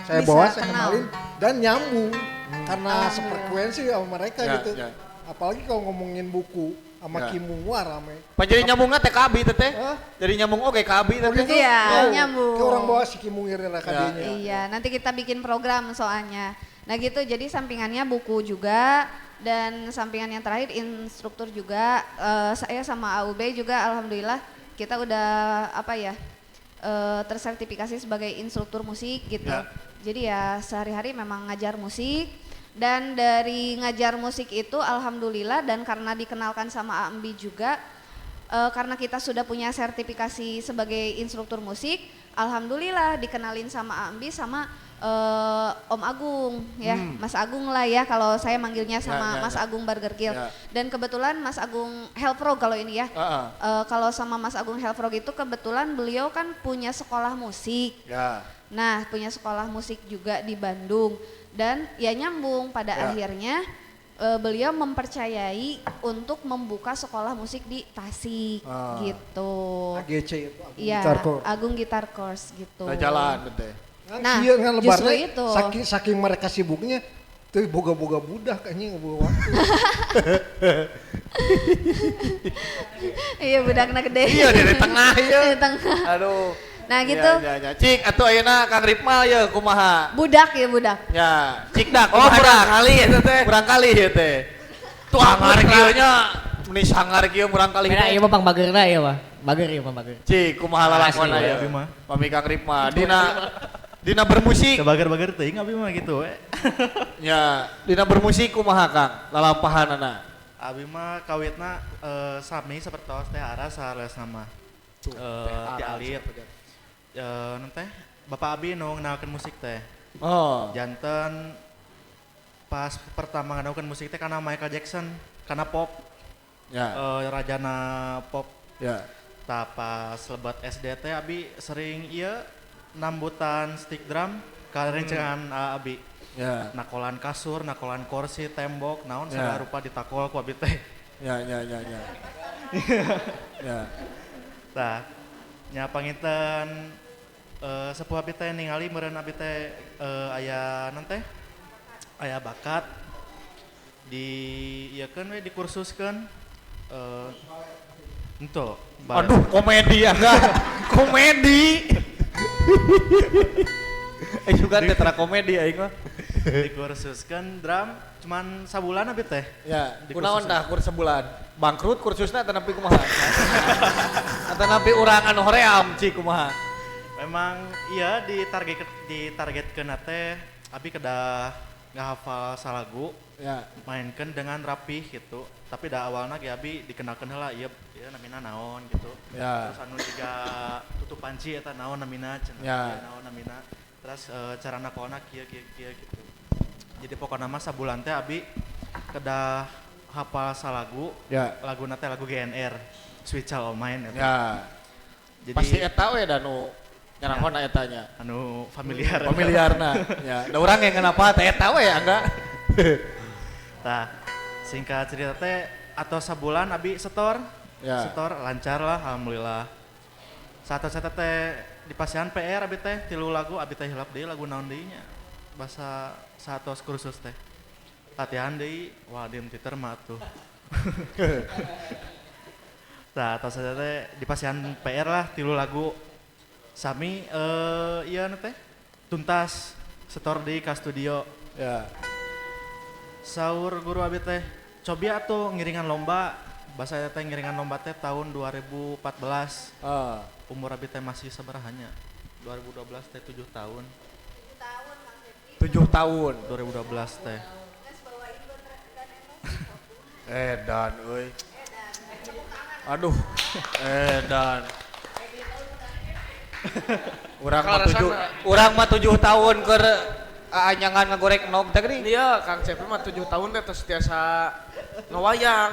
Saya bisa bawa, saya kenal. Kenalin dan nyambung karena sefrekuensi sama mereka ya, gitu. Ya. Apalagi kalau ngomongin buku sama ya. Kimu wah rame. Pak jadi nyambungnya teh ka abi teteh. Hah? Jadi nyambung oke ka abi teteh. Gitu? Iya, oh, nyambung. Ke orang bawa si Kimu ngirim lah ya. Iya, nanti kita bikin program soalnya. Nah gitu, jadi sampingannya buku juga dan sampingan yang terakhir instruktur juga. Saya sama AUB juga alhamdulillah kita udah apa ya tersertifikasi sebagai instruktur musik gitu. Ya. Jadi ya sehari-hari memang ngajar musik dan dari ngajar musik itu alhamdulillah dan karena dikenalkan sama AMBI juga karena kita sudah punya sertifikasi sebagai instruktur musik, alhamdulillah dikenalin sama AMBI sama Om Agung ya, Mas Agung lah ya kalau saya manggilnya sama ya, Mas ya. Agung Burger Kill. Ya. Dan kebetulan Mas Agung Hellfrog kalau ini ya. Kalau sama Mas Agung Hellfrog itu kebetulan beliau kan punya sekolah musik. Ya. Nah, punya sekolah musik juga di Bandung dan ya nyambung pada ya. Akhirnya beliau mempercayai untuk membuka sekolah musik di Tasik gitu. AGC itu Agung ya, Guitar Course. Agung Guitar Course gitu. Nah, jalan betul. Nah, kan justru itu. Saking mereka sibuknya tuh boga-boga budak kayaknya nggak bawa waktu. Iya budakna gede. Iya dari tengah ya. Dari tengah. Aduh. Nah gitu. Ya, ya, ya. Cik atuh ayeuna Kang Ripmal ya kumaha? Budak ya budak. Ya, cik dak. Oh, kurang kali ya teh. Kurang kali ya teh. Tuh sangar kieu nya, meni sangar kieu kurang kali. Beda ieu mah pang bageurna ieu mah. Bager ieu mah bager. Cik kumaha lalakon aya. Pami Kang Ripmal dina bermusik. Bager-bager teuing abi mah gitu we. Ya, dina bermusik kumaha Kang? Lalampahanana. Abi mah kawitna sami sapertos teh Ara sahalesna mah. Ti alit. Teh Bapak Abi nu ngenalkeun musik teh. Oh. Janten pas pertama ngenalkeun musik teh karena Michael Jackson, karena pop. Ya. Rajana pop. Ya. Tah pas lebat SD teh Abi sering ieu nambutan stick drum ka rencengan Abi. Ya. Nakolan kasur, nakolan kursi, tembok, naon Ya. segala rupa ditakol ku Abi teh. Ya ya ya ya. Ya. Tah nya panginten sepuh abi teh ningali meureun abi teh aya naon teh? Aya bakat di ieukeun we dikursuskeun henteu. Aduh, komedi ya enggak. Komedi. Juga teh tera komedi aing mah. Dikursuskeun drum cuman sabulan abi teh. Ya, kunaon tah kur sebulan. Bangkrut kursusna teh nepi kumaha? Atau nepi urang anu hoream cik kumaha? Memang iya ditargetkeun teh abi kedah ngahafal salagu. Ya. Mainkeun dengan rapih gitu. Tapi da awalna ge abi dikenalkeun heula ieu ieu namina naon gitu. Ya. Terus anu jiga tutup panci eta naon namina cenah. Ya. Naon namina. Terus cara nakolna kieu kieu kieu gitu. Jadi pokokna mah sabulan teh abi kedah hafal salagu. Ya. Laguna teh lagu GNR. Sweet Child O' Mine eta. Ya. Jadi pasti eta we da nu nyarahona eta nya. Anu familiar. Familiarna. Ya, da urang yang kenapa teh eta we angga. Tah, singkat cerita teh atau sabulan abi setor. Ya. Setor lancar lah alhamdulillah. Saat-saat teh di pasian PR abi teh 3 lagu abi teh hilap deui lagu naon deui nya. Basa saatos kursus teh. Latihan deui, wah diem titer mah atuh. Tah, atos teh di pasian PR lah 3 lagu. Sami ieu teh tuntas setor deui ka studio. Ya. Saur guru abi teh cobi atuh ngiringan lomba. Basa eta teh ngiringan lomba teh tahun 2014. Umur abi teh masih sabarahanya. 2012 teh 7 tahun. 7 tahun. 2012 teh. Edan euy. Aduh, edan. Urang mah 7 tahun keur aanyangan ngagorek nog teh geuning. Iya, Kang Cepi mah 7 tahun teh terus tiasa ngawayang,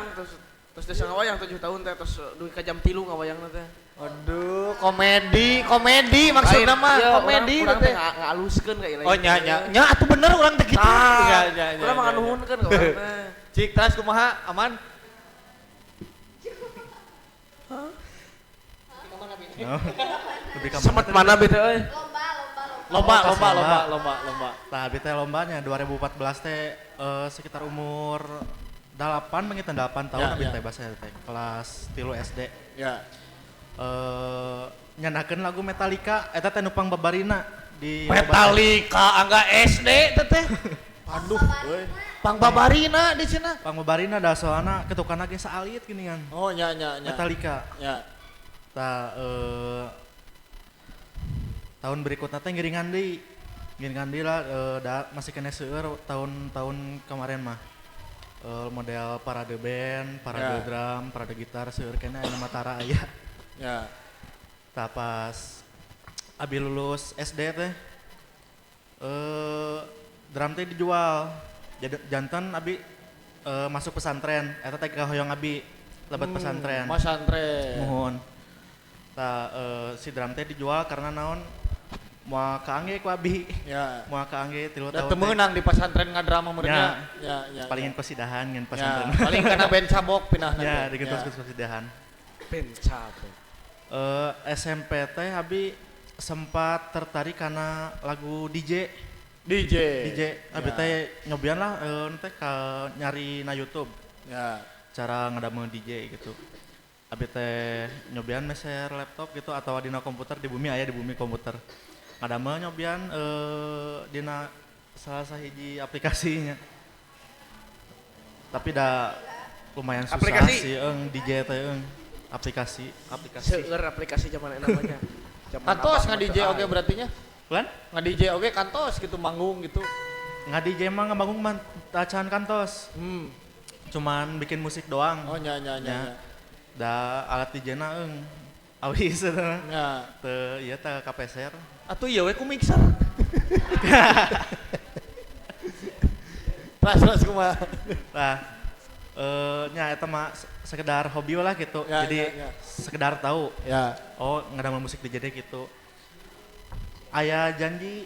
terus tiasa ngawayang 7 tahun teh terus dugi ka jam 3 ngawayangna teh. Aduh, komedi maksudna mah komedi urang teh ngaluskeun ka ieu. Oh nya nya nya atuh bener urang teh kitu. Nya nya. Urang mah nganuhunkeun ka urang teh. Cik tas kumaha aman? Hah? Semet mana bi teh euy? Lomba. Tah abi teh lombanya 2014 teh sekitar umur 8 mengitan 8 tahun abi teh bahasa teh kelas 3 SD. Ya. Nyanakeun lagu Metallica eta teh nupang babarina di Metallica angga SD teh teh. Aduh euy. Pang babarina di cenah. Pang babarina da soalna ketukanna ge saalit geuningan. Oh nya nya nya. Metallica. Ya. Tah tahun berikutnya teh ngiringan deui. Ngiringan deui lah da masih kena seueur tahun-tahun kemarin mah. Model parade band, parade drum, parade gitar seueur kena aya Matara aya. Ya. Tah pas abi lulus SD teh drum teh dijual. Jantan abi masuk pesantren eta teh kahoyong abi lebat pesantren. Pesantren. Muhun. Tah si drum teh dijual karena naon moal kaangge ku abi. Ya. Moal kaangge 3 tahun. Da teu meunang di pesantren ngadrama meureunnya. Ya, ya. Palingan kosidahan ngan pesantren. Ya, paling kana band cabok pinahna. Ya, digentos kosidahan. Band cabok. SMP teh abi sempat tertarik karena lagu DJ. DJ. Abi teh nyobian lah teh ka nyari na YouTube. Ya. Cara ngedamel DJ gitu. Abi teh nyobian meser laptop gitu atau dina komputer di bumi aya di bumi komputer. Ngadamel nyobian dina salah sahiji aplikasinya. Tapi da lumayan susah aplikasi. Sih DJ teh aplikasi. Seueur aplikasi zaman enak namanya. Kantos nge-DJ oge berarti nya? Bukan? Nge-DJ oge kantos gitu manggung gitu. Nge-DJ mah ngemanggung mah tacan kantos. Cuman bikin musik doang. Oh nya nya nya. Da alat DJ na Awis eta. Ya. Teu ieu teh kapeser. Atuh ieu we ku mixer. Terus kumaha? Tah nya eta mah sekedar hobi lah gitu. Ya, jadi ya. Sekedar tahu. Ya. Oh, ngadamel musik DJ teh gitu. Aya janji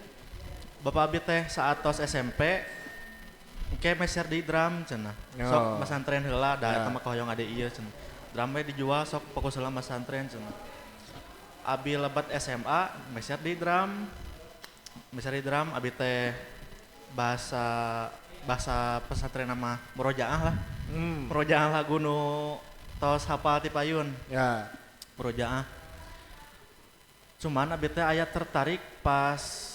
Bapak abi teh saat tos SMP engke meser di drum cenah. Sok masantren heula da eta mah kahoyong ade ieu cenah. Drum we dijual sok fokus heula masantren cenah. Abi lebat SMA meser di drum. Meser di drum abi teh bahasa pesantren nama murojaah lah. Murojaah lagu nu tos hafal ti payun. Ya. Murojaah. Cuman abi teh aya tertarik pas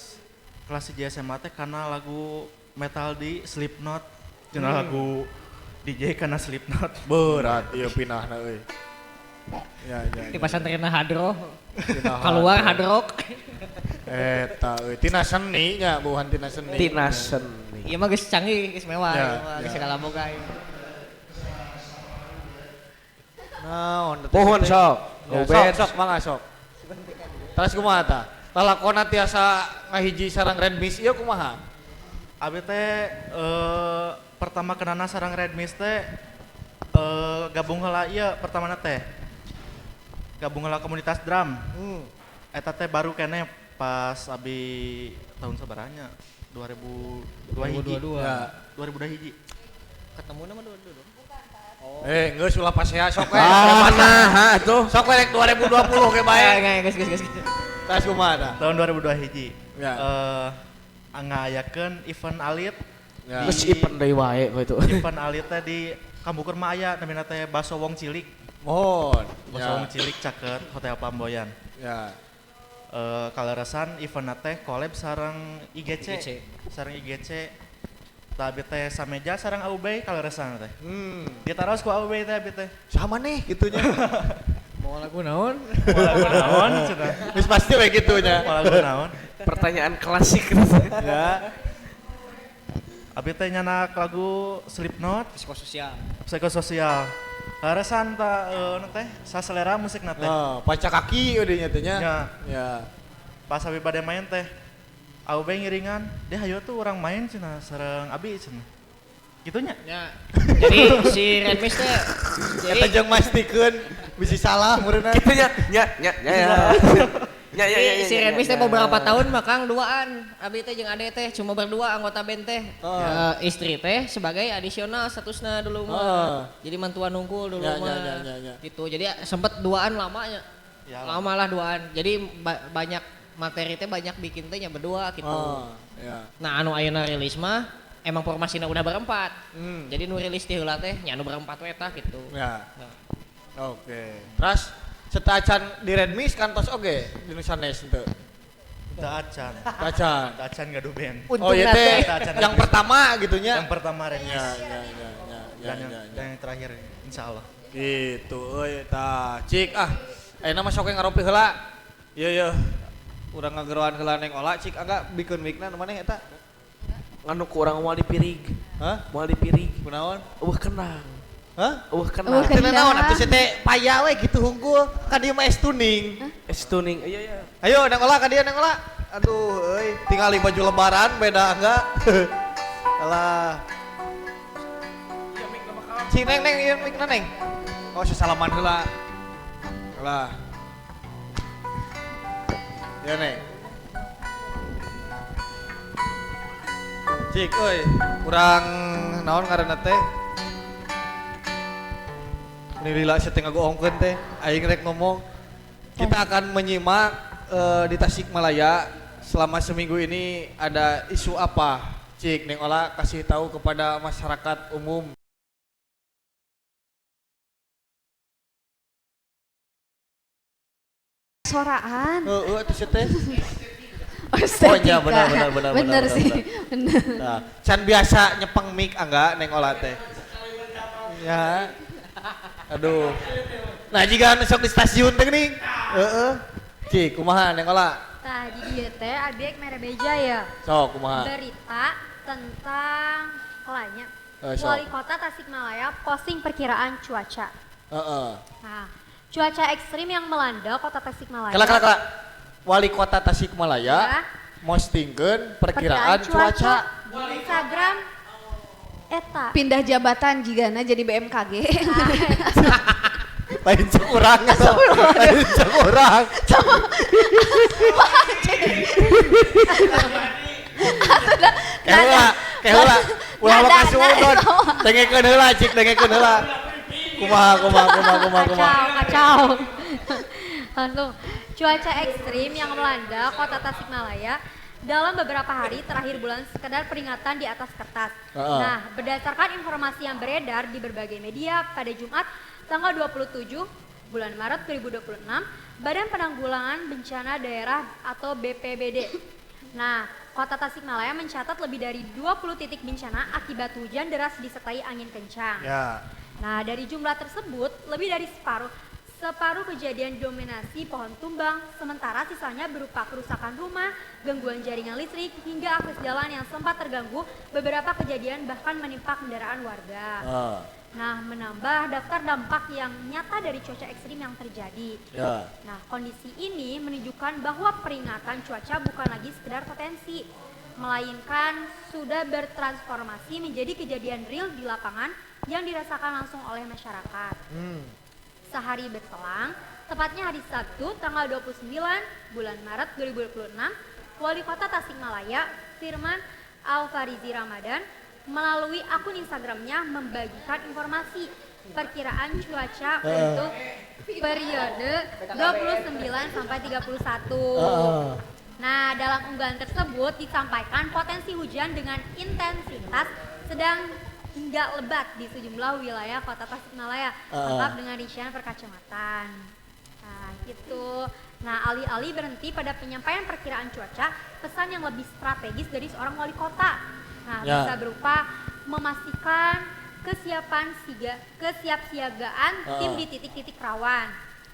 kelas 1 SMA teh karena lagu metal di Slipknot. Cenah lagu DJ karena Slipknot. Berat ieu pinahna euy. Ya. Di pesantren hadro. Keluar hadrok. Eta euy tina seni nya, bukan tina seni. Tina seni. Ieu mah geus canggih, geus mewah, geus segala boga. Naon? Pohon sok. Sok mangga sok. Terus kumaha tah? Lalakona tiasa ngahiji sarang Red Mist ieu kumaha? Abi teh pertama kenana sarang Red Mist teh gabung heula ieu pertamana teh. Gabung heula komunitas drum. Eta teh baru keneh pas abi tahun sabaranya 2002 hiji. Ya. 2002 hiji. Ketemu nama 2022. Oh. Geus ulah pasea sok we. Ah, nah, tuh. Sok we rek 2020 ge bae. Geus. Tas kumaha tah? Tahun 2002 hiji. Ya. Ngayakeun event alit. Ya. Geus event deui wae itu. Event alit teh di Kambukur mah aya namina teh Baso Wong Cilik. Mohon. Baso Wong Cilik caket Hotel Pamboyan. Ya. Kaleresan event teh collab sareng IGC. Sareng IGC. Tah abi teh sameja sareng Aubey kaleresan teh. Ditaros ku Aubey teh abi teh. Sama nih gitunya. Mau lagu naon? Mau lagu naon cenah. Wis pasti we gitunya. Mau lagu naon? Pertanyaan klasik. Ya. Abi teh nyanak lagu Slipknot, Psikososial. Psikososial. Kaleresan ta teh saselera musikna teh. Oh, paca kaki udah nya teh nya. Ya. Pas abi bade main teh Aubey ngiringan, deh hayo tuh orang main cenah sareng abi cenah. Gitunya. Ya. Jadi si Red Mist teh eta jeung mastikeun bisi salah meureunna. Kitu nya nya nya nya. Nya nya nya. Si Red Mist teh beberapa tahun mah Kang duaan. Abi teh jeung Ade teh cuma berdua anggota band teh. Istri teh sebagai adisional statusna dulu mah. Jadi mantuan nungkul dulu mah. Ya. Gitu. Jadi sempet duaan lamanya. Ya, lama lah duaan. Jadi banyak materi teh banyak bikin teh nya berdua gitu. Oh, ya. Nah anu ayeuna rilis mah emang formasina udah berempat. Jadi nu rilis ti heula teh nya anu berempat we tah gitu. Ya. Nah. Oke. Terus setacan di Red Mist kantos oge di nu sanes henteu. Teu acan. Acan. Teu acan gaduh band. Oh iya teh yang pertama gitunya. Yang pertama Red Mist. Ya. Dan yang terakhir insyaallah. Gitu euy tah. Cik ah. Ayeuna mah sok ngaropi heula. Ieu yeuh. Urang ngageroan heula Neng Ola cik angga bikeun mikna nu maneh eta? Nganu ku urang moal dipirig. Hah? Moal dipirig. Kunaon? Eueuh kenang. Hah? Eueuh kenang. Teu naon atuh sia teh paya we gitu hungkul. Ka dieu mah es tuning. Es tuning. Iya iya. Ayo Neng Ola ka dieu Neng Ola. Aduh euy, tingali baju lebaran beda angga. Alah. Cik Neng Neng ieu mikna Neng. Oh sasalaman heula. Alah. Ya Neng. Cik euy, urang naon ngaranna teh? Ini lila sia teh ngagoongkeun teh, aing rek ngomong. Kita akan menyimak di Tasikmalaya selama seminggu ini ada isu apa? Cik, Neng Ola kasih tahu kepada masyarakat umum. Soraan. Heeh, atuh sia teh. Oh iya benar. Benar sih. Benar. Nah, can biasa nyepeng mic angga Neng Ola teh. Ya. Aduh. Nah, jika anu sok di stasiun teh geuning. Heeh. Cik, kumaha Neng Ola? Tah di dieu teh abi ek mere beja ya. Sok kumaha? Berita tentang kelanya. Wali Kota Tasikmalaya posting perkiraan cuaca. Heeh. Nah, Cuaca ekstrim yang melanda Kota Tasikmalaya. Kala. Wali Kota Tasikmalaya ya. Postingkeun perkiraan cuaca di Instagram eta. Pindah jabatan jigana jadi BMKG. Lain cek urang eta. Lain cek urang. Keheula. Ulah mah kasuudon. Dengekeun heula cik, dengekeun heula. Kumaha. Kacau. Langsung cuaca ekstrim yang melanda Kota Tasikmalaya dalam beberapa hari terakhir bulan sekedar peringatan di atas kertas. Nah, berdasarkan informasi yang beredar di berbagai media pada Jumat tanggal 27 bulan Maret 2026, Badan Penanggulangan Bencana Daerah atau BPBD. Nah, Kota Tasikmalaya mencatat lebih dari 20 titik bencana akibat hujan deras disertai angin kencang. Ya. Nah, dari jumlah tersebut, lebih dari separuh kejadian dominasi pohon tumbang, sementara sisanya berupa kerusakan rumah, gangguan jaringan listrik, hingga akses jalan yang sempat terganggu. Beberapa kejadian bahkan menimpa kendaraan warga. Nah, menambah daftar dampak yang nyata dari cuaca ekstrim yang terjadi. Ya. Nah, kondisi ini menunjukkan bahwa peringatan cuaca bukan lagi sekedar potensi, melainkan sudah bertransformasi menjadi kejadian real di lapangan yang dirasakan langsung oleh masyarakat. Sehari berselang, tepatnya hari Sabtu tanggal 29 bulan Maret 2026, Wali Kota Tasikmalaya Firman Alfarizi Ramadan melalui akun Instagramnya membagikan informasi perkiraan cuaca untuk periode 29 sampai 31. Nah, dalam unggahan tersebut disampaikan potensi hujan dengan intensitas sedang hingga lebat di sejumlah wilayah Kota Tasikmalaya, lengkap dengan rincian per kecamatan. Nah, gitu. Nah, alih-alih berhenti pada penyampaian perkiraan cuaca, pesan yang lebih strategis dari seorang wali kota. Nah, bisa berupa memastikan kesiapsiagaan tim di titik-titik rawan.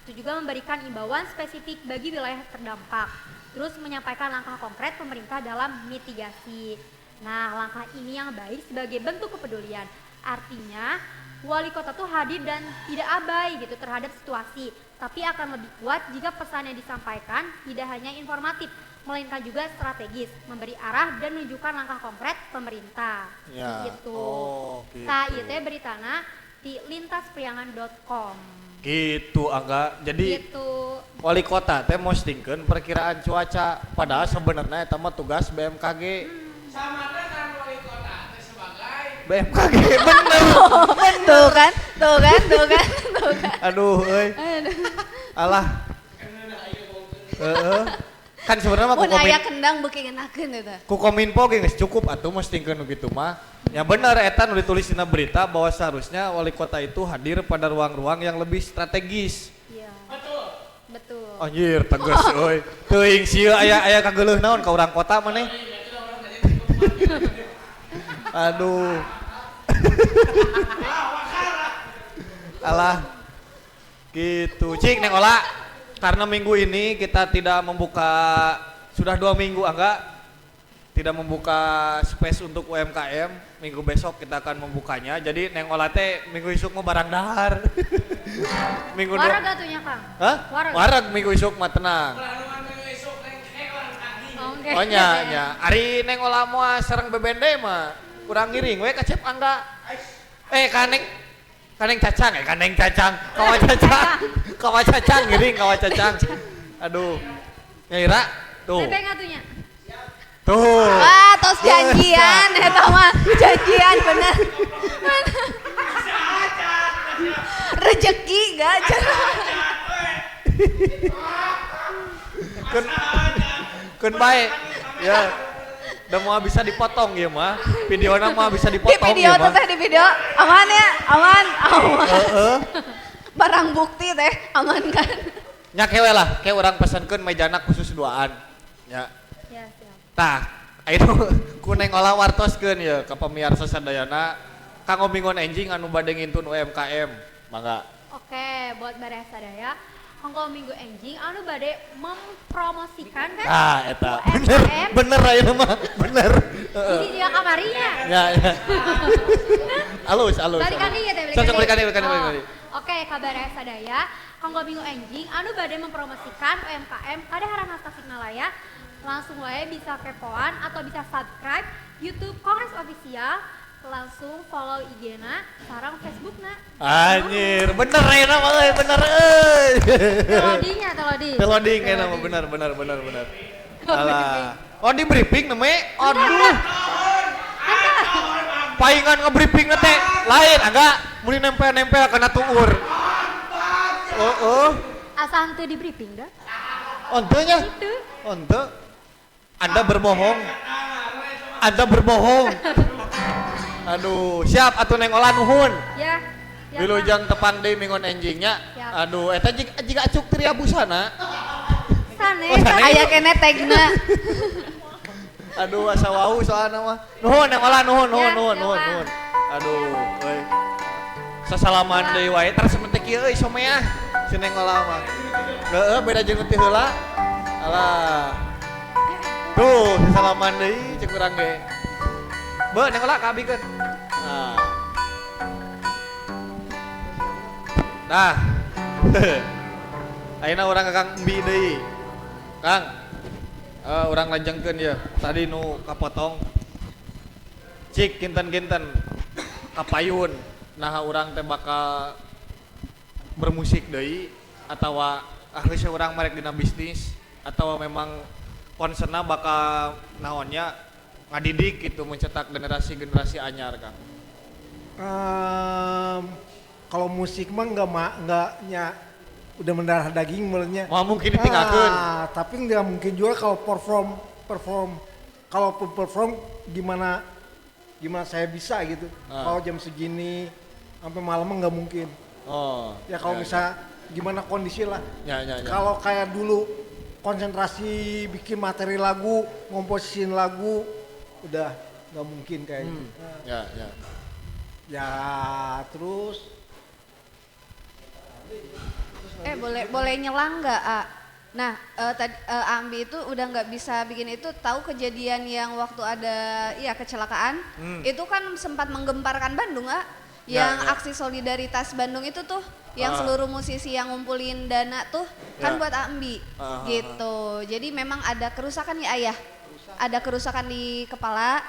Itu juga memberikan imbauan spesifik bagi wilayah terdampak. Terus menyampaikan langkah konkret pemerintah dalam mitigasi. Nah, langkah ini yang baik sebagai bentuk kepedulian. Artinya, wali kota tuh hadir dan tidak abai gitu terhadap situasi, tapi akan lebih kuat jika pesan yang disampaikan tidak hanya informatif, melainkan juga strategis, memberi arah dan menunjukkan langkah konkret pemerintah. Ya. Gitu. Oh, gitu. Nah, itu beritana di lintaspriangan.com. Gitu, Angga. Jadi gitu. Wali kota teh postingkeun perkiraan cuaca, padahal sebenarnya eta mah tugas BMKG. Sama kan wali kota teh sebagai BMKG bener. Tuh kan. Aduh, euy. Alah. Heeh. Kan sebenarnya mah ku aya kendang beuki ngeunakeun eta. Ku Kominfo ge geus cukup atuh mostingkeun nu kitu mah. Ya bener eta nu ditulis dina berita bahwa seharusnya wali kota itu hadir pada ruang-ruang yang lebih strategis. Iya. Betul. Betul. Anjir tegas euy. Teuing sieun aya kageuleuh naon ka urang kota maneh. Aduh. Alah. Gitu. Cik Neng Ola, karena minggu ini kita tidak membuka, sudah 2 minggu enggak tidak membuka space untuk UMKM. Minggu besok kita akan membukanya. Jadi Neng Ola teh minggu isuk mah barang dahar. Minggu wareg atunya Kang. Hah? Wareg. Wareg minggu isuk mah tenang. Okay. Oh nya nya. Ari Neng Ola moal sareng BBND mah kurang ngiring we ka Cep Angga. Kaneng cacang ya, kaneng cacang, kawa cacang, kawa cacang ngiring kawa cacang. Aduh. Nyaira tuh. Nebeng atunya. Tuh. Wah, tos janjian eta mah, janjian bener. Rezeki gak Keun bae. Ya. Udah mau bisa dipotong ya mah. Videona mah bisa dipotong. Di video tuh teh, di video aman ya, aman, aman. Barang bukti teh aman kan. Nya kewe lah, ke urang pesankeun mejana khusus duaan. Ya. Ya, siap. Tah, ayeuna ku Neng Ola wartoskeun ya ka pamiarsa sadayana kanggo minggon enjing anu bade ngintun UMKM. Mangga. Oke, buat baraya sadaya kanggo minggu enjing anu bade mempromosikan kan? Ah, eta. Bener, bener ayeuna mah, bener. Isi juga kamarinya. Ya, ya. Alus, alus. Balikan deui ya teh, balikan deui. Balikan deui. Oke, kabar sadaya Kanggo minggu enjing anu bade mempromosikan UMKM kadaharan khas Tasikmalaya, langsung wae bisa kepoan atau bisa subscribe YouTube Kongres Official, langsung follow IG-na sareng Facebook-na. Anjir, bener ya mah euy, bener euy. Telodingnya, teloding. Teloding ya mah bener. Alah. Oh di briefing namanya, aduh. Paingan nge-briefing teh lain agak muni nempel-nempel kana tuur. Oh. Asa henteu di briefing dah. Henteu nya? Henteu. Anda berbohong. Anda berbohong. Aduh, siap atuh Neng Ola nuhun. Ya. Wilujeng tepang deui minggon enjingnya. Aduh, eta jiga acuk tria busana. Sanes. Aya keneh tagna. Aduh, asa wau soalna mah. Nuhun Neng Ola nuhun. Aduh, euy. Sasalaman deui wae terus teh kieu euy someah si Neng Ola mah. Heeh, beda jeung teh heula. Alah. Tuh, sasalaman deui ceuk urang ge. Beuh Neng Ola kaabikeun. Nah. Nah. Ayeuna urang ka Kang Embi deui. Kang. Urang lanjengkeun ya. Tadi nu kapotong. Cik kinten-kinten kapayun. Nah urang teh bakal bermusik deui atawa akhirnya urang marek dina bisnis atau memang concernna bakal naonnya ngadidik gitu mencetak generasi-generasi anyar Kang. Kalau musik mah enggak udah mendarah daging mulanya. Wah mungkin ditinggalkeun. Tapi enggak mungkin juga kalau perform kalau perform gimana saya bisa gitu. Kalau jam segini sampai malam mah nggak mungkin. Oh. Ya kalau misalnya gimana kondisi lah. Ya. Kalau kayak dulu konsentrasi bikin materi lagu, ngomposisin lagu, udah nggak mungkin kayaknya. Ya. Ya terus. Boleh nyelang nggak, A? Nah, tadi Ambi itu udah nggak bisa bikin itu, tahu kejadian yang waktu ada ya kecelakaan, itu kan sempat menggemparkan Bandung, A. Yang aksi solidaritas Bandung itu tuh, yang seluruh musisi yang ngumpulin dana tuh kan buat Ambi, gitu. Jadi memang ada kerusakan ya Ayah, ada kerusakan di kepala.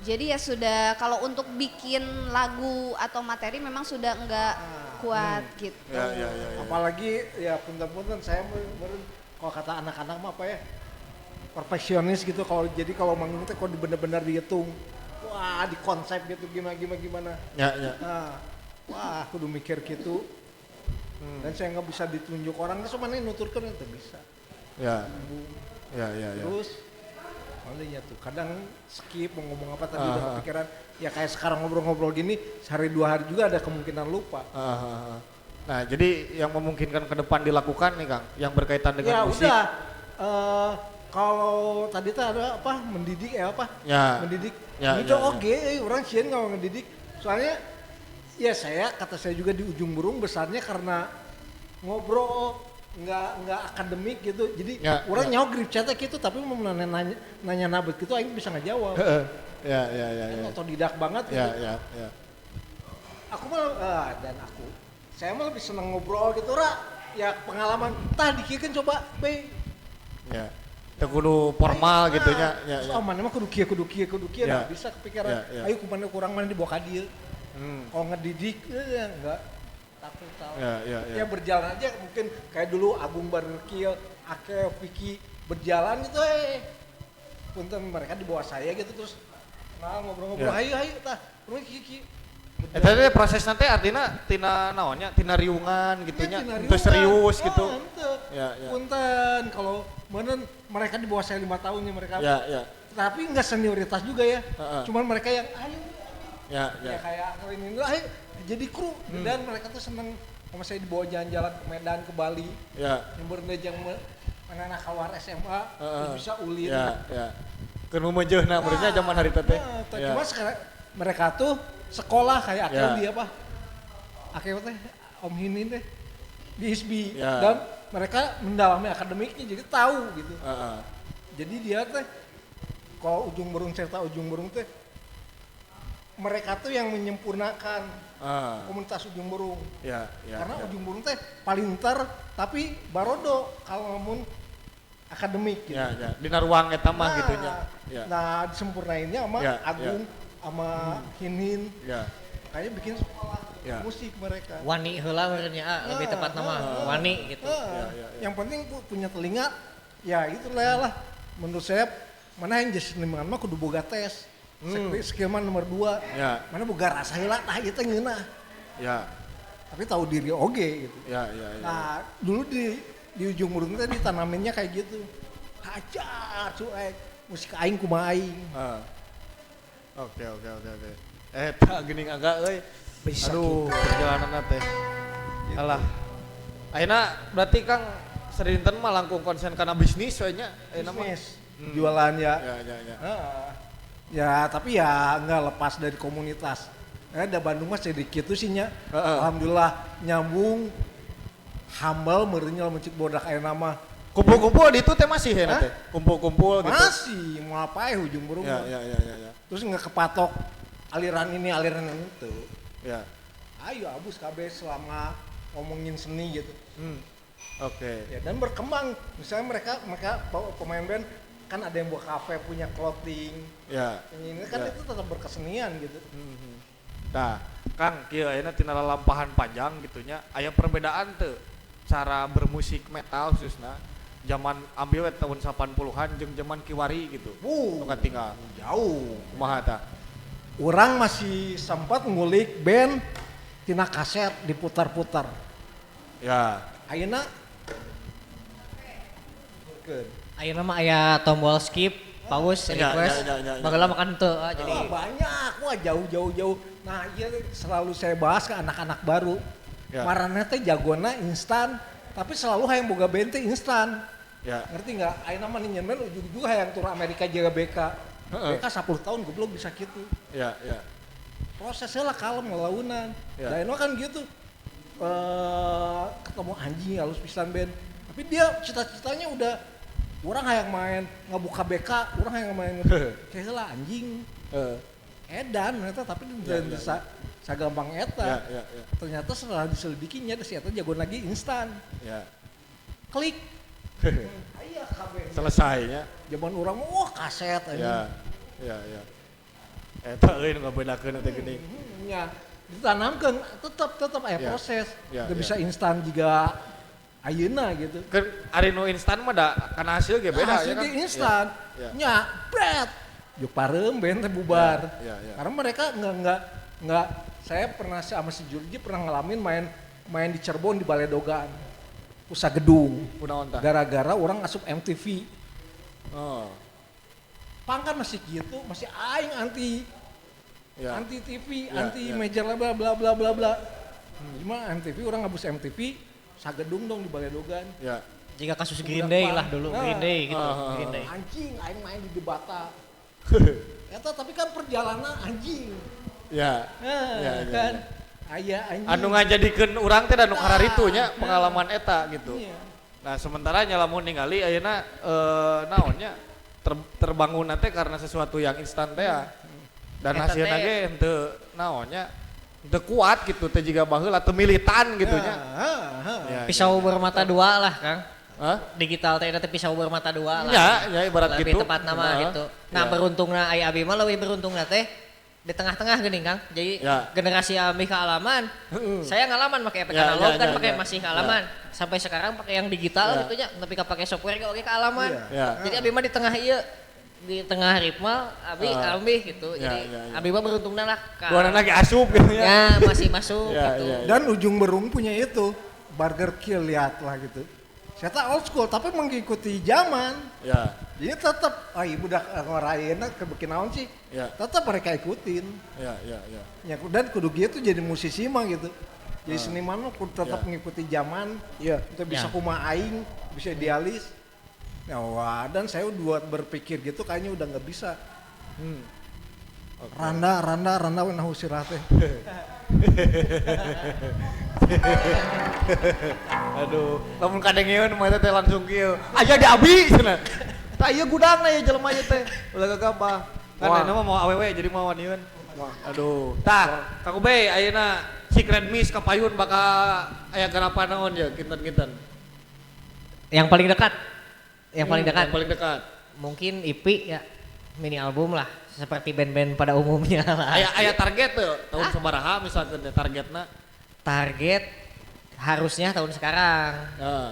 Jadi ya sudah kalau untuk bikin lagu atau materi memang sudah enggak kuat gitu. Ya. Apalagi ya punten-punten saya kalau kata anak-anak mah apa ya perfeksionis gitu, kalau jadi kalau manggung teh kalau bener-bener dihitung, wah di konsep gitu gimana. Ya. Nah, wah aku udah mikir gitu. Dan saya nggak bisa ditunjuk orang, cuma nih nuturkan itu bisa. Ya. Terus palingnya tuh kadang skip mau ngomong apa tadi udah kepikiran ya kayak sekarang ngobrol-ngobrol gini sehari dua hari juga ada kemungkinan lupa. Nah jadi yang memungkinkan ke depan dilakukan nih Kang yang berkaitan dengan ya, musik. Ya udah kalau tadi tuh ada apa mendidik ya apa? Ya. Mendidik. Ya, itu ya, oke orang sieun kalau ngedidik soalnya ya saya kata saya juga di ujung burung besarnya karena ngobrol nggak akademik gitu, jadi ya, orang nyawa grip chatnya gitu tapi mau nanya nabet gitu aing bisa ngejawab. Ya. Otodidak banget gitu. Ya. Aku malah dan aku saya malah lebih seneng ngobrol gitu ra ya pengalaman tah dikirkan coba be. Ya. Teu kudu formal gitu nya. Ya. Oh mana mah kudu kieu nah bisa kepikiran. Ya. Ayo kumana kurang mana dibawa ka dieu. Kalau ngedidik ya enggak takut tahu. Ya. Ya berjalan aja mungkin kayak dulu Agung Barkil, Ake, Vicky berjalan gitu punten mereka di bawah saya gitu terus nah ngobrol-ngobrol ya. Hayu tah terus Kiki. Tadi proses nanti artinya tina naonnya tina riungan gitu nya teu serius gitu. Ya. Punten kalau meureun mereka di bawah saya 5 tahun ya mereka. Ya. Tapi enggak senioritas juga ya. Cuman mereka yang ayo. Ya. Ya kayak ini ayo jadi kru dan mereka tuh seneng sama saya dibawa jalan-jalan ke Medan ke Bali. Ya. Yang bernejang anak-anak keluar SMA terus bisa ulin. Ya. Keur meujeuna muridnya zaman hari teh. Cuma sekarang mereka tuh sekolah kayak Akel di apa? Akel teh Om Hinin teh di ISBI dan mereka mendalami akademiknya jadi tahu gitu. Jadi dia teh kalau ujung berung cerita ujung berung teh Mereka tuh yang menyempurnakan komunitas Ujung Berung. Ya, ya, karena ya. Ujung Berung teh palinter tapi barodo kalau ngomong akademik gitu. Ya, ya. Dina ruang eta mah gitu nya. Ya. Nah, disempurnainnya sama ya, Agung, sama Hinin. Ya. Makanya bikin sekolah musik mereka. Wani heula meureun nya, lebih tepat nama wani gitu. Ya, ya, ya. Yang penting punya telinga, ya itulah lah. Menurut saya mana yang jadi seniman mah kudu boga tes. Skill mah nomor 2. Ya. Mana boga rasa heula tah ieu teh ngeunah. Ya. Tapi tahu diri oge gitu. Ya, ya, ya. Nah, dulu di Ujung Berung teh ditanaminnya kayak gitu. Hajar cuek, musik aing kumaha aing. Oke. Eta geuning agak euy. Aduh, perjalananna teh. Alah. Ayeuna berarti Kang sadinten mah langkung konsen kana bisnis we nya ayeuna mah. Bisnis, jualan ya. Ya, ya, ya. Ya, tapi ya nggak lepas dari komunitas. Da Bandung mah sedikit tuh sih nya. Alhamdulillah nyambung. Humble meureunnya lamun cik bodak ayeuna mah. Kumpul-kumpul di itu teh masih ya teh? Kumpul-kumpul gitu. Masih, mau apa ya Ujung Berung. Ya, ya, ya, ya, ya. Terus nggak kepatok aliran ini, aliran itu. Ya. Ayo abus kabeh selama ngomongin seni gitu. Oke. Ya, dan berkembang. Misalnya mereka pemain band kan ada yang buat kafe, punya clothing. Ya. Ini kan ya. Itu tetap berkesenian gitu. Nah, Kang, kieu ayeuna tina lalampahan panjang gitunya, aya perbedaan teu cara bermusik metal khususna zaman ambil we tahun 80-an jeung zaman kiwari gitu. Nu katinggal jauh. Kumaha tah? Urang masih sempat ngulik band tina kaset diputar-putar. Ya. Ayeuna ayeuna mah aya tombol skip, pause, request. Ya. Bageula makan teu jadi wah, banyak, wah jauh. Nah, iya selalu saya bahas ke anak-anak baru. Ya. Marana teh jagona instan, tapi selalu hayang boga band teh instan. Ya. Ngerti nggak? Ayeuna mah nyeun band ujug-ujug hayang tur Amerika jaga BK. BK 10 tahun goblok bisa gitu. Ya, ya. Prosesnya lah kalem ngelaunan. Ya. Lain kan gitu. Ketemu anjing halus pisan band. Tapi dia cita-citanya udah orang hayang main ngebuka BK, orang hayang main kayak lah anjing. Edan ternyata tapi bisa sagampang eta. Ya, ya, ya. Ternyata setelah diselidikinya si eta jagoan lagi instan. Ya. Klik. Aya kabeh. Selesai nya. Zaman urang wah kaset anjing. Ya. Ya, ya. Eta euy nu ngabedakeun teh geuning. Nya, ditanamkeun tetep aya proses. Ya, teu bisa instan juga ayeuna gitu. Keur ari nu instan mah da kana hasil ge beda hasil ya kan. Instan. Ya. Nya, bret. Juk pareum band teh bubar. Ya, ya, ya. Karena mereka enggak saya pernah sama si Jurji pernah ngalamin main di Cirebon di Balai Dogan. Pusat gedung. Gara-gara orang asup MTV. Oh. Pang kan masih gitu, masih aing anti ya. Anti TV, ya, anti ya. Major bla bla bla bla bla. Cuma MTV orang ngabus MTV sagedung dong di Balai Dogan. Ya. Jika kasus Green Day lah dulu, nah, Green Day gitu, Green Day. Anjing aing main di Debata. Eta tapi kan perjalanan anjing. Ya. Nah, ya, kan. Ya, ya. Aya anjing. Anu ngajadikeun urang teh da nu kararitu nya pengalaman eta gitu. Iya. Nah, sementara nya lamun ningali ayeuna naon nya terbangun teh karena sesuatu yang instan teh ya. Dan hasilna ge henteu naon nya teu kuat gitu teh jiga baheula teu militan gitu nya. Ya, pisau ya, bermata dua lah, Kang. Hah? Digital teh eta pisau bermata dua lah. Ya, ya ibarat lebih gitu. Lebih tepat nama gitu. Nah, beruntungna aya abi mah leuwih beruntungna teh di tengah-tengah geuning Kang. Jadi ya. Generasi abi kealaman. Saya ngalaman pakai efek ya, analog ya, kan ya, pakai ya. masih kealaman. Ya. Sampai sekarang pakai yang digital ya. Gitu nya, tapi pakai software ge oge kealaman. Ya. Jadi abi mah di tengah ieu di tengah Ripmal, abi abi gitu. Ya, Jadi ya, ya. abi mah beruntungna lah. Dua lagi asup gitu ya. Ya, masih masuk ya, gitu. Ya, ya. Dan Ujung Berung punya itu, Burger Kill lihatlah gitu. Saya tak old school tapi mengikuti zaman. Ya. Jadi tetap, ah ibu udah ngerayain kebikin naon sih. Ya. Tetap mereka ikutin. Ya, ya, ya. Ya dan kudu gitu jadi musisi mah gitu. Jadi seniman mah kudu tetap ya. mengikuti zaman. Ya. Itu bisa ya. kumaha aing, bisa idealis. Nah, wah, dan saya buat berpikir gitu kayaknya udah nggak bisa. Okay. Randa randa nahu sirah teh. Aduh, lamun kadengeun mah teh langsung kieu. Aya di abi cenah. Tah ieu gudangna ieu jelema ieu teh. Ulah gagabah. Kan ayeuna mah mau awewe jadi mau waniun. mah. Aduh. Tah, Kang Ubey ayeuna Secret Miss kapayun bakal aya garapan naon ya kinten-kinten. Yang paling dekat. Yang paling dekat. Yang paling dekat. Mungkin EP ya, mini album lah seperti band-band pada umumnya lah. Aya target tuh tahun sabaraha misalkan targetna. Target harusnya tahun sekarang.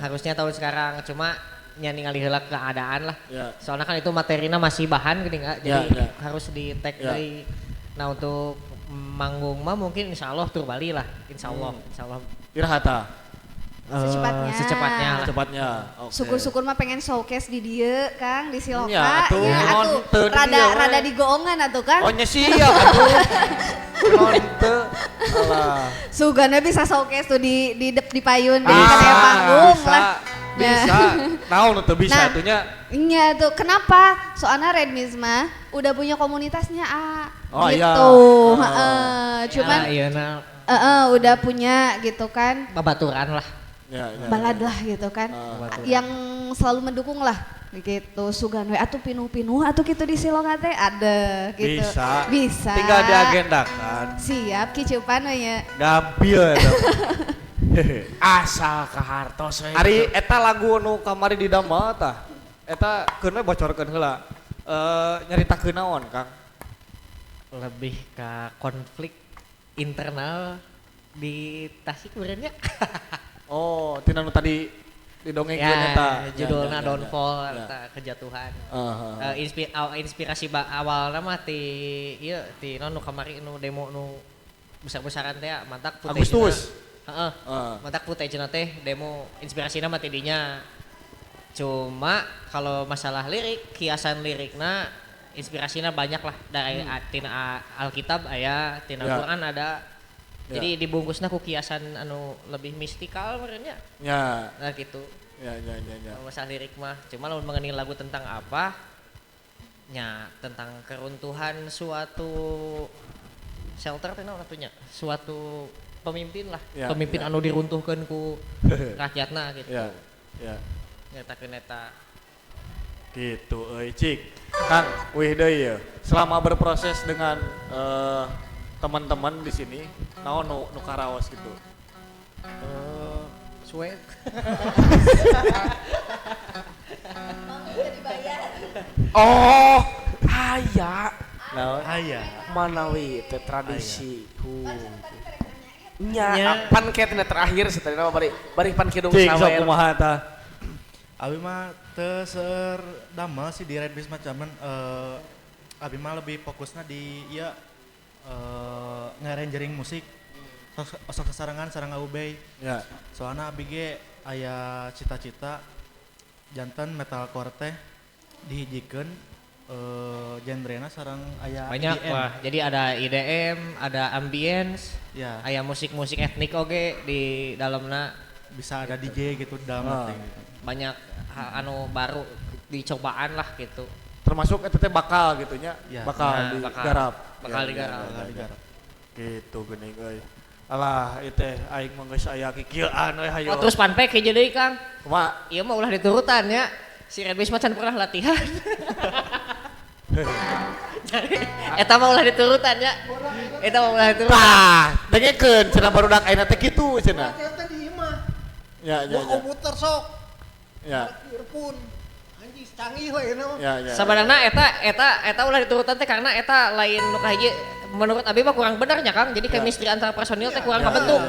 Harusnya tahun sekarang, cuma nya ningali heula keadaan lah. Ya. Soalnya kan itu materina masih bahan gini enggak, jadi harus di tag deui. Nah, untuk manggung mah mungkin insyaallah tur Bali lah, insyaallah, insyaallah. Iraha tah? Secepatnya. Secepatnya lah. Secepatnya. Okay. Syukur-syukur mah pengen showcase di dieu, Kang, di Siloka. Ya, atuh. Ya, atuh. Rada digoongan atuh, Kang. Oh nya siap atuh. Nonte. Alah. Sugana bisa showcase tuh di payun di panggung lah. Bisa. Naon teu bisa atunya. Iya tuh, kenapa? Soalnya Red Mist mah udah punya komunitasnya, A. Oh, gitu. Iya. Cuman udah punya gitu kan. Babaturan lah. Ya, balad lah gitu kan. Yang selalu mendukung lah gitu. Sugan we atuh pinuh-pinuh atuh kitu di Siloka teh ada gitu. Bisa. Tinggal diagendakan. Siap kicupan we nya. Gampil eta. Asa kahartos we. Ari eta lagu nu kamari di damel tah. Eta keun we bocorkeun heula. Nyaritakeun naon, Kang? Lebih ke konflik internal di Tasik benernya. Oh, tina nu tadi didongengkeun eta. Judulna Downfall eta kejatuhan. Inspirasi awalna mah ti ieu ti non nu kamari nu demo nu besar-besaran teh mantak footage. Agustus. Heeh. Mantak footage-na teh demo inspirasina mah ti dinya. Cuma kalau masalah lirik, kiasan lirikna inspirasina banyak lah dari tina Alkitab aya, tina Quran ada. Jadi dibungkusna ku kiasan anu lebih mistikal merenya. Ya. Nah gitu. Ya. Masalah lirik mah, cuma lamun mengenai lagu tentang apa? Nya tentang keruntuhan suatu shelter teh naon atuh nya? Suatu pemimpin lah, ya, pemimpin anu diruntuhkeun ku rakyatna gitu. Ya. Ya. Nyatakeun eta. Gitu euy cik. Kang, wih deui ya. Selama berproses dengan teman-teman di sini, naon nu karaos gitu. Suwe. Oh, aya. Naon? Aya. Manawi teh tradisi. Nya, pan kieu terakhir satadina mah bari pan kidung sawer. Cik sok kumaha tah? Abi mah teu seueur damel sih di Red Mist mah cuman abi mah lebih fokusna di ieu ngarangering musik. Osok sasarengan sareng Ubey. Ya. Soalna abi ge aya cita-cita janten metalcore teh dihijikeun genrena sareng aya banyak IDM. Wah, jadi ada IDM, ada ambience, ya. Aya musik-musik etnik oge di dalamna bisa ada gitu. DJ gitu di dalam gitu. Banyak anu baru dicobaan lah gitu. Termasuk eta teh bakal gitu nya, ya. Bakal digarap. Bakal digarap. Bakal digarap. Gitu geuning euy. Alah ieu teh aing mah geus aya kikieuan we hayo. Oh, terus panpek hiji deui Kang. Kumaha? Ieu mah ulah diturutan nya. Si Red Mist mah can pernah latihan. Eta mah ulah diturutan nya. Eta mah ulah diturutan. Tah, dengekeun cenah barudak ayeuna teh kitu cenah. Latihan teh di imah. Ya, ya. Gua komputer sok. Ya. Earphone. Anjing canggih lah ieu mah. Ya, ya. Sabanarna eta ulah diturutan teh karena eta lain nu kahiji menurut abi mah kurang benernya Kang. Jadi chemistry antara personil teh kurang kabentuk.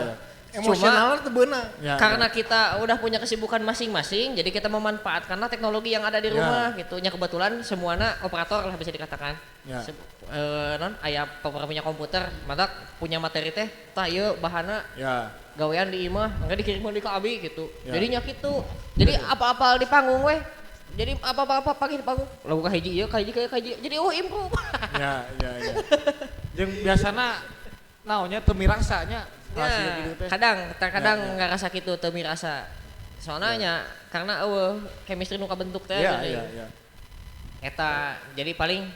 Emosional teu beunang. Karena kita udah punya kesibukan masing-masing, jadi kita memanfaatkanlah teknologi yang ada di rumah gitu. Nya kebetulan semuana operator lah bisa dikatakan. Ya. Non aya punya komputer, mantap punya materi teh, tah ieu bahana. Ya. Gawean di imah, engke dikirim deui ka abi gitu. Ya. Jadinya kitu. Jadi apa-apa di panggung weh. Jadi apa-apa pagi di panggung. Lagu ka hiji ieu, ka hiji ka hiji. Jadi oh improve. Ya, ya, ya. Jeung biasana naonnya teu mirasanya. Ya, kadang terkadang nggak rasa gitu teu mirasa. Soalnya nya karena eueuh chemistry nu kabentuk teh. Iya, iya, iya. Eta jadi paling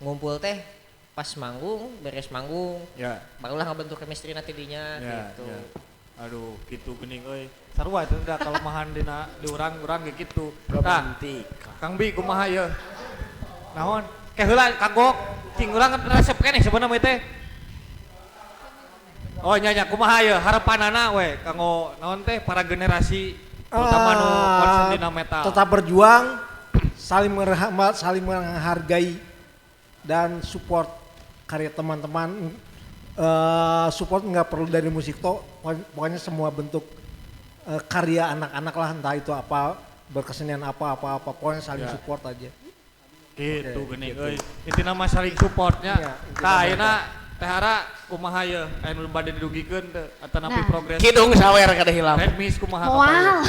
ngumpul teh pas manggung, beres manggung. Ya. Barulah ngabentuk chemistry nanti dinya ya, gitu. Ya. Aduh, gitu geuning euy. Sarua eta da kalemahan dina di urang-urang ge kitu. Tah, Kang Bi kumaha ieu? Naon? Ke heula kagok cing urang resep keneh sebenarnya teh. Oh nya nya kumaha ye harapanana we kanggo naon teh para generasi terutama nu concern dina metal. Tetap berjuang, saling menghargai dan support karya teman-teman. Support nggak perlu dari musik toh, pokoknya semua bentuk karya anak-anak lah, entah itu apa, berkesenian apa-apa, pokoknya saling support aja. Gitu geuning euy. Intina mah saling supportnya. Tah ayeuna Teh Hara kumaha ye anu bade didugikeun teu atanapi progres. Kidung sawer kada hilap. Red Mist kumaha moal.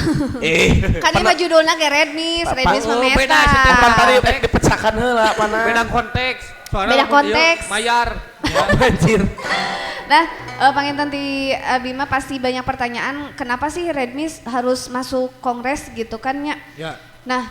Kan ieu mah judulna ge Red Mist, Red Mist mah beda metal. Tadi dipecahkan heula pana. Beda konteks. Soalnya beda konteks. Mayar. Anjir. Nah, panginten ti Abima pasti banyak pertanyaan, kenapa sih Red Mist harus masuk kongres gitu kan nya? Ya. Nah,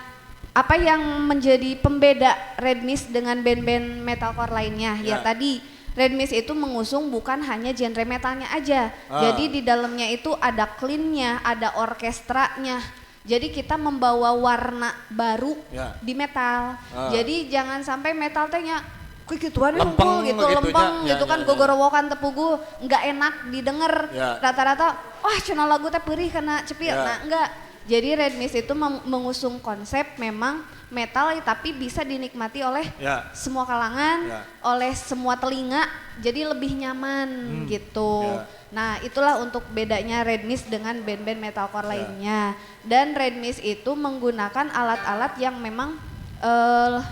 apa yang menjadi pembeda Red Mist dengan band-band metalcore lainnya? Ya, ya tadi Red Mist itu mengusung bukan hanya genre metalnya aja. Jadi di dalamnya itu ada clean-nya, ada orkestranya. Jadi kita membawa warna baru di metal. Jadi jangan sampai metal teh nya kegituan lempeng gitu, lempeng gitu kan, gogorowokan tepugu, nggak enak didengar. Rata-rata, wah cenah lagu teh perih karena cepil. Nah enggak. Jadi Red Mist itu mengusung konsep memang metal tapi bisa dinikmati oleh semua kalangan, oleh semua telinga, jadi lebih nyaman gitu. Nah itulah untuk bedanya Red Mist dengan band-band metalcore lainnya. Dan Red Mist itu menggunakan alat-alat yang memang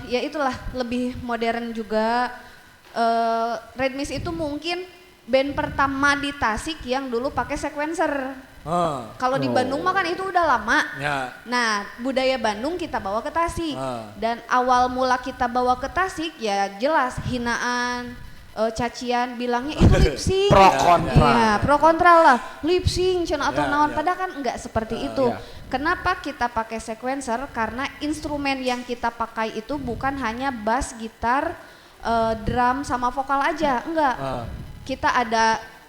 ya itulah lebih modern juga. Red Mist itu mungkin band pertama di Tasik yang dulu pakai sequencer. Kalau di Bandung mah kan itu udah lama. Nah budaya Bandung kita bawa ke Tasik. Dan awal mula kita bawa ke Tasik ya jelas hinaan, cacian, bilangnya itu lip sync. Pro kontra. Ya, pro kontra lah, lip sync cenah atau naon, padahal kan enggak seperti itu. Kenapa kita pakai sequencer? Karena instrumen yang kita pakai itu bukan hanya bass, gitar, drum sama vokal aja, enggak. Kita ada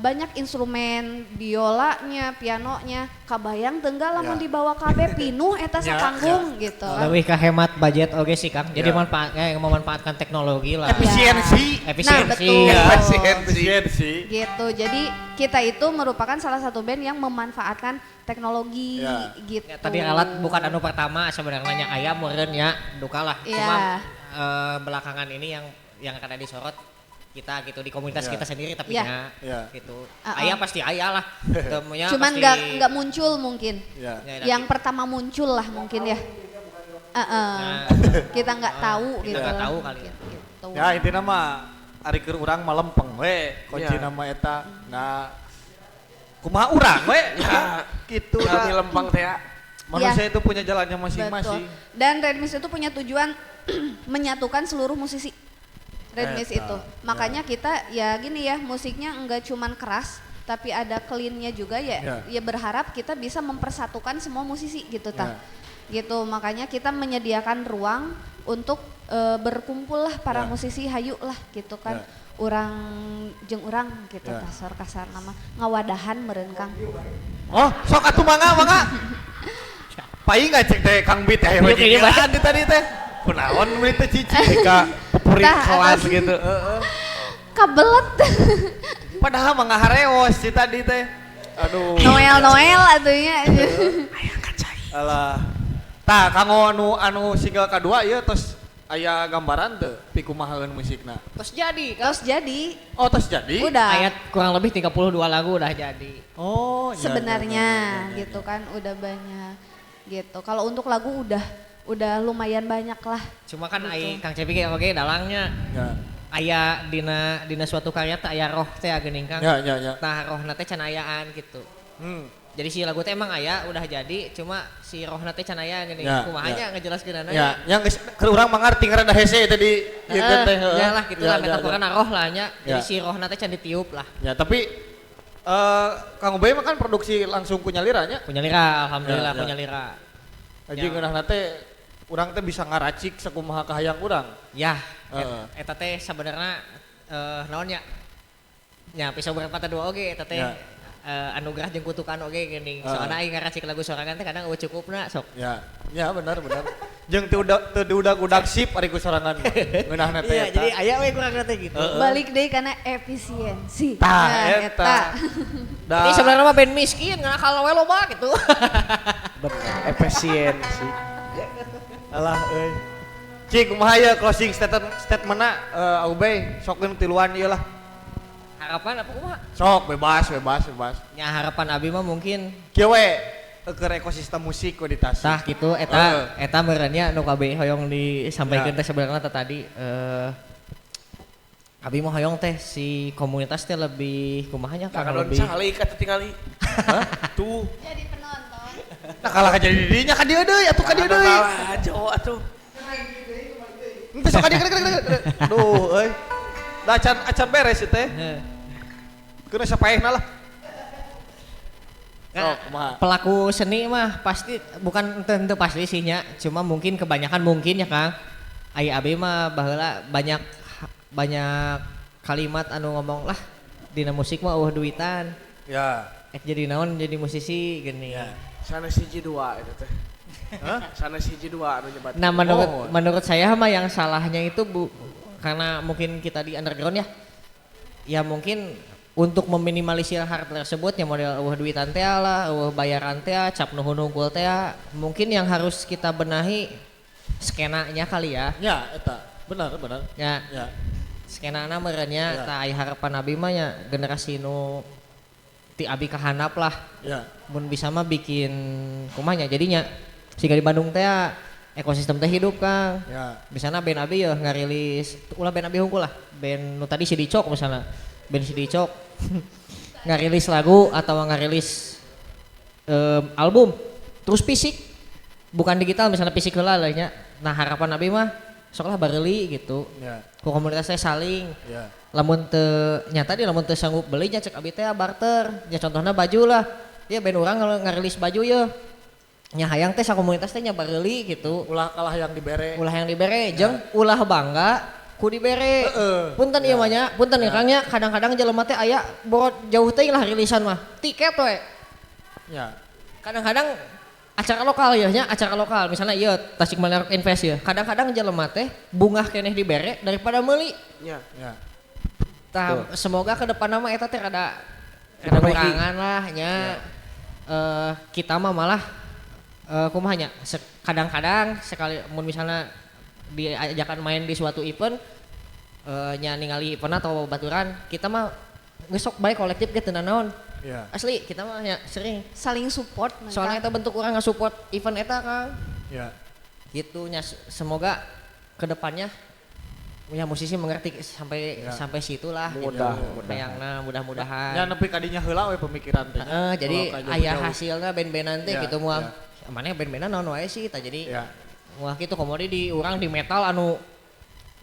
banyak instrumen, biolanya, pianonya, kabayang tenggal lamun dibawa KB pinuh eta sapanggung gitu. Lebih ke hemat budget oke sih Kang. Jadi memanfaatkan teknologi lah. Efisiensi. Efisiensi. Nah, betul. Efisiensi. Gitu. Jadi kita itu merupakan salah satu band yang memanfaatkan teknologi gitu. Ya, tadi alat bukan anu pertama sebenarnya aya meureun nya duka lah. Cuma belakangan ini yang kada disorot kita gitu di komunitas kita sendiri tapi gitu. Ayah pasti ayah lah. Temunya cuman nggak muncul mungkin. Yang pertama muncul lah mungkin ya. Kita nggak tahu gitu. Kita nggak tahu kali. Gitu. Ya intinya mah ari keur urang mah lempeng we kunci nama eta. Nah kumaha urang we gitu. Kami lempeng teh. Manusia itu punya jalannya masing-masing. Dan Red Mist itu punya tujuan menyatukan seluruh musisi. Red Mist itu. Makanya kita ya gini ya, musiknya enggak cuman keras tapi ada clean-nya juga ya. Ya berharap kita bisa mempersatukan semua musisi gitu tah. Gitu, makanya kita menyediakan ruang untuk berkumpul lah para musisi hayu lah gitu kan. Urang jeung urang gitu kasar-kasar nama ngawadahan meureun Kang. Oh, sok atuh mangga mangga. Paing ngacek teh Kang Bit teh di tadi teh. Kunaon we teh cici ka pupuri kelas gitu. Kabelet. Padahal mah ngahareos si tadi teh. Aduh. Noel atunya. Hayang ka cai. Alah. Tah kanggo anu single kadua ieu tos aya gambaran teu pikumahaeun musikna. Tos jadi. Tos jadi. Oh, tos jadi. Udah. Ayat kurang lebih 32 lagu udah jadi. Oh, sebenarnya gitu kan udah banyak gitu. Kalau untuk lagu udah lumayan banyak lah. Cuma kan gitu. Ai Kang Cepi ge oge dalangnya. Ya. Aya dina suatu karya teh aya roh teh geuning Kang. Ya, ya, ya. Tah rohna teh can ayaan gitu. Jadi si lagu teh emang aya udah jadi, cuma si rohna teh can aya geuning. Ya, kumaha nya ngejelaskeunana. Ya, yang geus keur urang mangarti ngaranna hese tadi ieu teh. Ya lah gitu lah metaforana roh lah nya. Jadi si rohna teh can ditiup lah. Ya, tapi Kang Ubay mah kan produksi langsung ku Nyalira nya. Ku Nyalira, alhamdulillah ku Nyalira. Aji ngeunahna teh urang teh bisa ngaracik sakumaha kahayang urang. Ya, eta teh sabenerna naon nya? Nya pisau bermata dua oge eta teh. Anugerah jeung kutukan oge geuning. Soalna aing ngaracik lagu sorangan teh kadang eueuh cukupna sok. Ya, ya benar benar. Jeung teu diudag-udag sip ari ku sorangan. Ngeunahna teh. Iya, jadi aya we kurang teh gitu. Balik deui kana efisiensi. Tah eta. Jadi sebenarnya mah band miskin ngakal we loba gitu. Bener, efisiensi. Alah euy. Cik kumaha ye closing statement-na Ubey sokeun tiluan ieu lah. Harapan apa kumaha? Sok bebas. Nya harapan abi mah mungkin kieu we keur ekosistem musik we di Tasik. Tah kitu eta eta meureunnya nu kabeh hoyong disampaikeun teh sebenarnya teh tadi abi mah hoyong teh si komunitas teh lebih kumaha nya kan lebih calik atuh tingali. Tuh. Jadi penonton. Nah kalah ka jadi dirinya ka dieu deui atuh ka dieu deui. Kalah jauh atuh. Henteu sok ka dieu gede. Duh euy. Da acan beres ieu teh. Keuna sapaehna lah. Nah, pelaku seni mah pasti bukan tentu pasti sih nya, cuma mungkin kebanyakan mungkin ya Kang. Ai abi mah baheula banyak kalimat anu ngomong lah dina musik mah eueuh duitan. Ya. Jadi naon jadi musisi gini. Ya. Sanes hiji dua eta teh. Hah? Sanes hiji dua anu nyebat. Nah, menurut saya mah yang salahnya itu Bu karena mungkin kita di underground ya. Ya mungkin untuk meminimalisir hal tersebut ya model eueuh duitan teh lah, eueuh bayaran teh, cap nuhun hungkul teh, mungkin yang harus kita benahi skenanya kali ya. Ya, eta. Benar. Ya. Ya. Skenana meureunnya tah aya harapan abi mah nya generasi nu ti abi kahandap lah. Ya. Mun bisa mah bikin kumaha nya jadinya siga di Bandung teh ekosistem teh hidup Kang. Ya. Misalnya band abi ya ngarilis ulah band abi hungkul lah, band nu tadi si Dicok misalnya. Band si Dicok ngarilis lagu atau ngarilis album terus fisik bukan digital misalnya fisik heula lah nya. Nah harapan abi mah sok lah bareuli gitu. Ya. Ku komunitasnya saling. Ya. Lamun teu nyata di lamun teu sanggup beli nya cek abi teh barter. Ya contohna baju lah. Ya band urang ngarilis baju ye. Nya hayang teh sakomunitas teh nya bareuli gitu. Ulah kalah yang dibere. Ulah yang dibere jeung ulah bangga ku dibere. Punten ieu mah nya, punten ya Kang nya, kadang-kadang jelema teh aya borot jauh teuing lah rilisan mah. Tiket we. Ya. Kadang-kadang acara lokal ya nya, acara lokal misalnya ieu Tasikmalaya Rock Invest ya. Kadang-kadang jelema teh bungah keneh dibere daripada meuli. Ya. Ya. Tah semoga ke depan mah eta teh rada kurangan lah nya. Ya. Kita mah malah kumaha nya kadang-kadang sekali mun misalnya diajakan main di suatu event nya ningali event atau baturan kita mah geus sok bae kolektif ge teu nanaon. Yeah. Asli kita mah nya sering saling support soalnya eta bentuk urang nge-support event eta Kang. Ya. Gitu nya semoga kedepannya ya musisi mengerti sampai sampai situlah mudah, gitu. Hayangna mudah-mudahan. Ya nepi ka dinya heula we pemikiran teh. Heeh, jadi aya hasilna band-bandan teh gitu moal. Maneh band-bandan naon wae sih tah jadi wah gitu komodi di urang di metal anu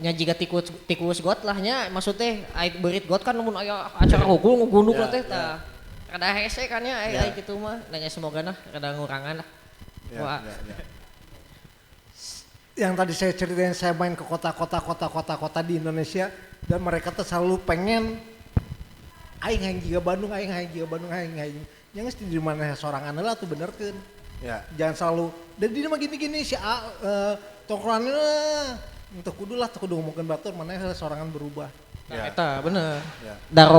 nya jiga tikus got lah nya maksudnya ait beurit got kan mun aya acara hukul ngugunduk teh tah rada hese kan nya ai kitu mah nanya semoga nah rada ngurangan lah. Wah. Yang tadi saya ceritain saya main ke kota-kota di Indonesia dan mereka tuh selalu pengen aing hayang jiga Bandung, aing hayang jiga Bandung, aing hayang. Yang geus di mana sorangan heula tuh benerkeun. Ya. Jangan selalu dan dia mah gini-gini si A tongkrongannya teu kudu lah teu kudu ngomongkeun batur mana sorangan berubah. Ya. Eta bener. Ya. Da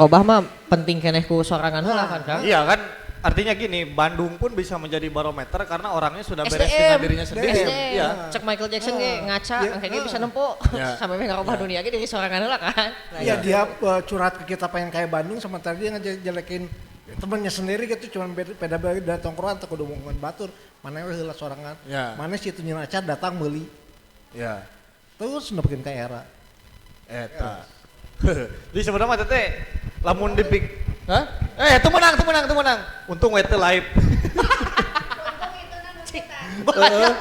robah mah penting keneh ku sorangan heula kan Kang. Iya kan artinya gini Bandung pun bisa menjadi barometer karena orangnya sudah beres dengan dirinya sendiri. Iya. Cek Michael Jackson ge ngaca engke bisa nempo sampai ngarobah dunia ge diri sorangan heula kan. Iya dia curhat ke kita pengen kayak Bandung sementara dia ngejelekin temennya sendiri gitu cuman beda-beda tongkrongan atau kudu ngomongin batur mana we heula sorangan mana si itu nyeun acar datang meuli ya terus nepekin ka era eta. Jadi sebenarnya mah teh lamun dipik hah teu menang untung we teu live. Untung itu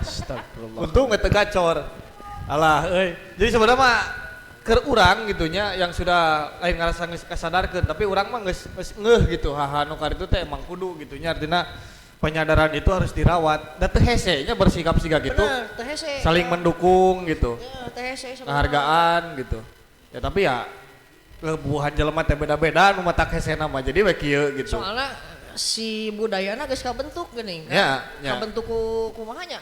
Astagfirullah. Untung we teu gacor. Alah euy. Jadi sebenarnya mah keur urang gitunya yang sudah lain ngarasa geus kasadarkeun tapi urang mah geus ngeuh gitu haha nu karitu teh emang kudu gitunya artinya penyadaran itu harus dirawat da teu hese nya bersikap siga gitu. Bener, teu hese. Saling mendukung gitu. Ya, teu hese penghargaan gitu. Ya tapi ya lebuhan jelema teh beda-beda nu matak hesena mah jadi we kieu gitu. Soalnya si budayana geus kabentuk geuning kan. Ya, ya. Kabentuk ku kumaha nya?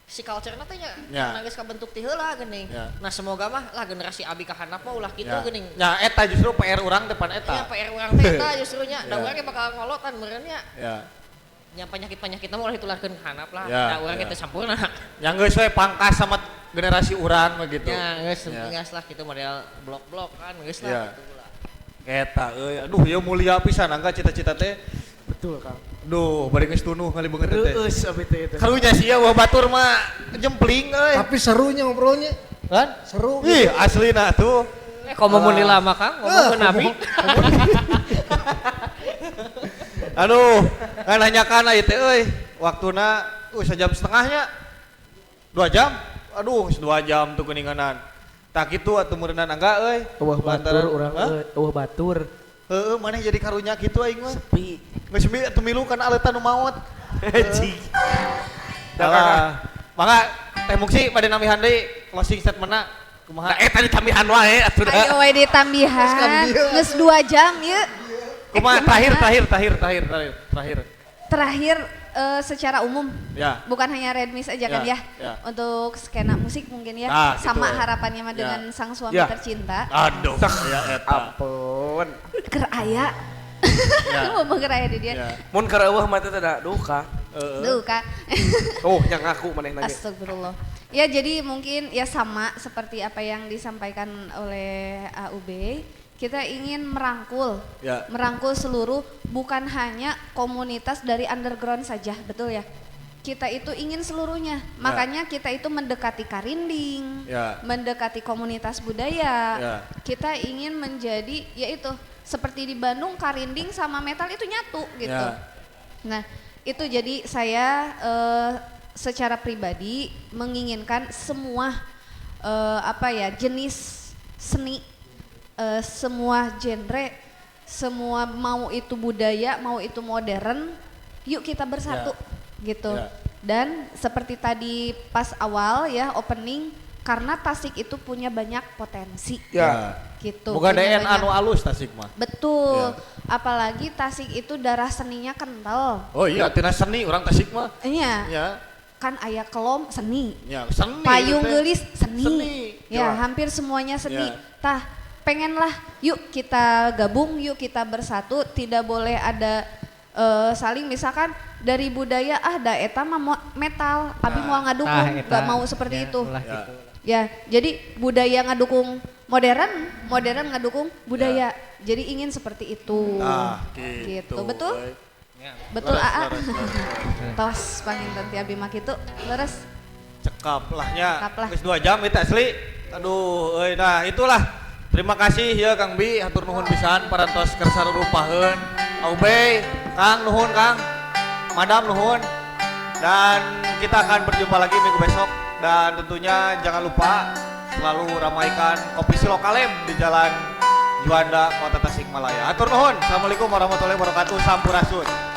Si culture-na teh nya karena geus kabentuk ti heula geuning. Nah semoga mah lah generasi abi ka handap mah ulah kitu geuning. Ya eta justru PR urang depan eta. Iya PR urang teh eta justru nya. Da urang ge bakal ngolotan meureun nya. Nya penyakit-penyakitna mah ulah ditularkeun ka handap lah. Da urang ge teu sampurna. Yang geus we pangkas sama generasi urang mah gitu. Ya geus geus lah kitu model blok-blok kan geus lah kitu lah. Eta euy aduh ieu mulia pisan angga cita-cita teh. Betul Kang. Duh, bari geus tunuh kali beungeut teh. Reueus abi teh eta. Karunya sia wah batur mah jempling euy. Tapi serunya ngobrolnya. Kan? Seru. Ih, aslina tuh. Komo mun lama Kang, ngomong ke Nabi. Aduh, kan nanyakan ieu teh euy. Waktuna sejam setengahnya. 2 jam. Aduh, 2 jam tuh geuninganan. Tak kitu atuh meureunnan angga euy. Eueuh batur urang euy, eueuh batur. Heeh, maneh jadi karunya kitu aing mah. Sepi. Geus mi atuh milu kana aleutan nu maot. Anjing. Alah. Mangga Teh Muksi bade nambihan deui closing statement-na kumaha? Nah eta ditambihan wae atuh da. Ayo wae ditambihan. Geus 2 jam ieu. Kumaha terakhir. Terakhir secara umum. Ya. Bukan hanya Red Mist aja kan ya. Untuk skena musik mungkin ya. Nah, sama gitu. Harapannya mah dengan sang suami tercinta. Aduh, ya eta. Ampun. Keur aya. Ngomong keur aya di dia. Mun keur eueuh mah teh da duka. Duka. Oh, nya ngaku manehna ge. Astagfirullah. Ya jadi mungkin ya sama seperti apa yang disampaikan oleh AUB. Kita ingin merangkul, merangkul seluruh, bukan hanya komunitas dari underground saja, betul ya? Kita itu ingin seluruhnya, makanya kita itu mendekati karinding, mendekati komunitas budaya. Kita ingin menjadi, yaitu seperti di Bandung karinding sama metal itu nyatu gitu. Nah itu jadi saya secara pribadi menginginkan semua jenis seni. Semua genre, semua mau itu budaya, mau itu modern, yuk kita bersatu gitu. Dan seperti tadi pas awal ya opening, karena Tasik itu punya banyak potensi. Gitu. Bukan DNA anu alus Tasik mah. Betul. Apalagi Tasik itu darah seninya kental. Oh iya, tina seni orang Tasik mah. Iya. Iya. Kan aya kelom seni. Ya, seni. Payung geulis seni. Ya, hampir semuanya seni. Tah, pengenlah yuk kita gabung, yuk kita bersatu, tidak boleh ada saling misalkan dari budaya da eta mah metal, abi mau ngadukung, gak mau seperti itu. Ya, jadi budaya ngadukung modern, modern ngadukung budaya. Jadi ingin seperti itu. Nah, gitu. Betul? Betul AA. Tos panginten ti abi mah kitu, leres. Cekap lah nya. Geus 2 jam eta asli. Aduh, euy nah itulah. Terima kasih ya Kang Bi, hatur nuhun pisan parantos kersa rupaheun. Aubey, Kang nuhun Kang. Madam nuhun. Dan kita akan berjumpa lagi minggu besok dan tentunya jangan lupa selalu ramaikan Kopi Silokalem di Jalan Juanda, Kota Tasikmalaya. Hatur nuhun. Assalamualaikum warahmatullahi wabarakatuh. Sampurasun.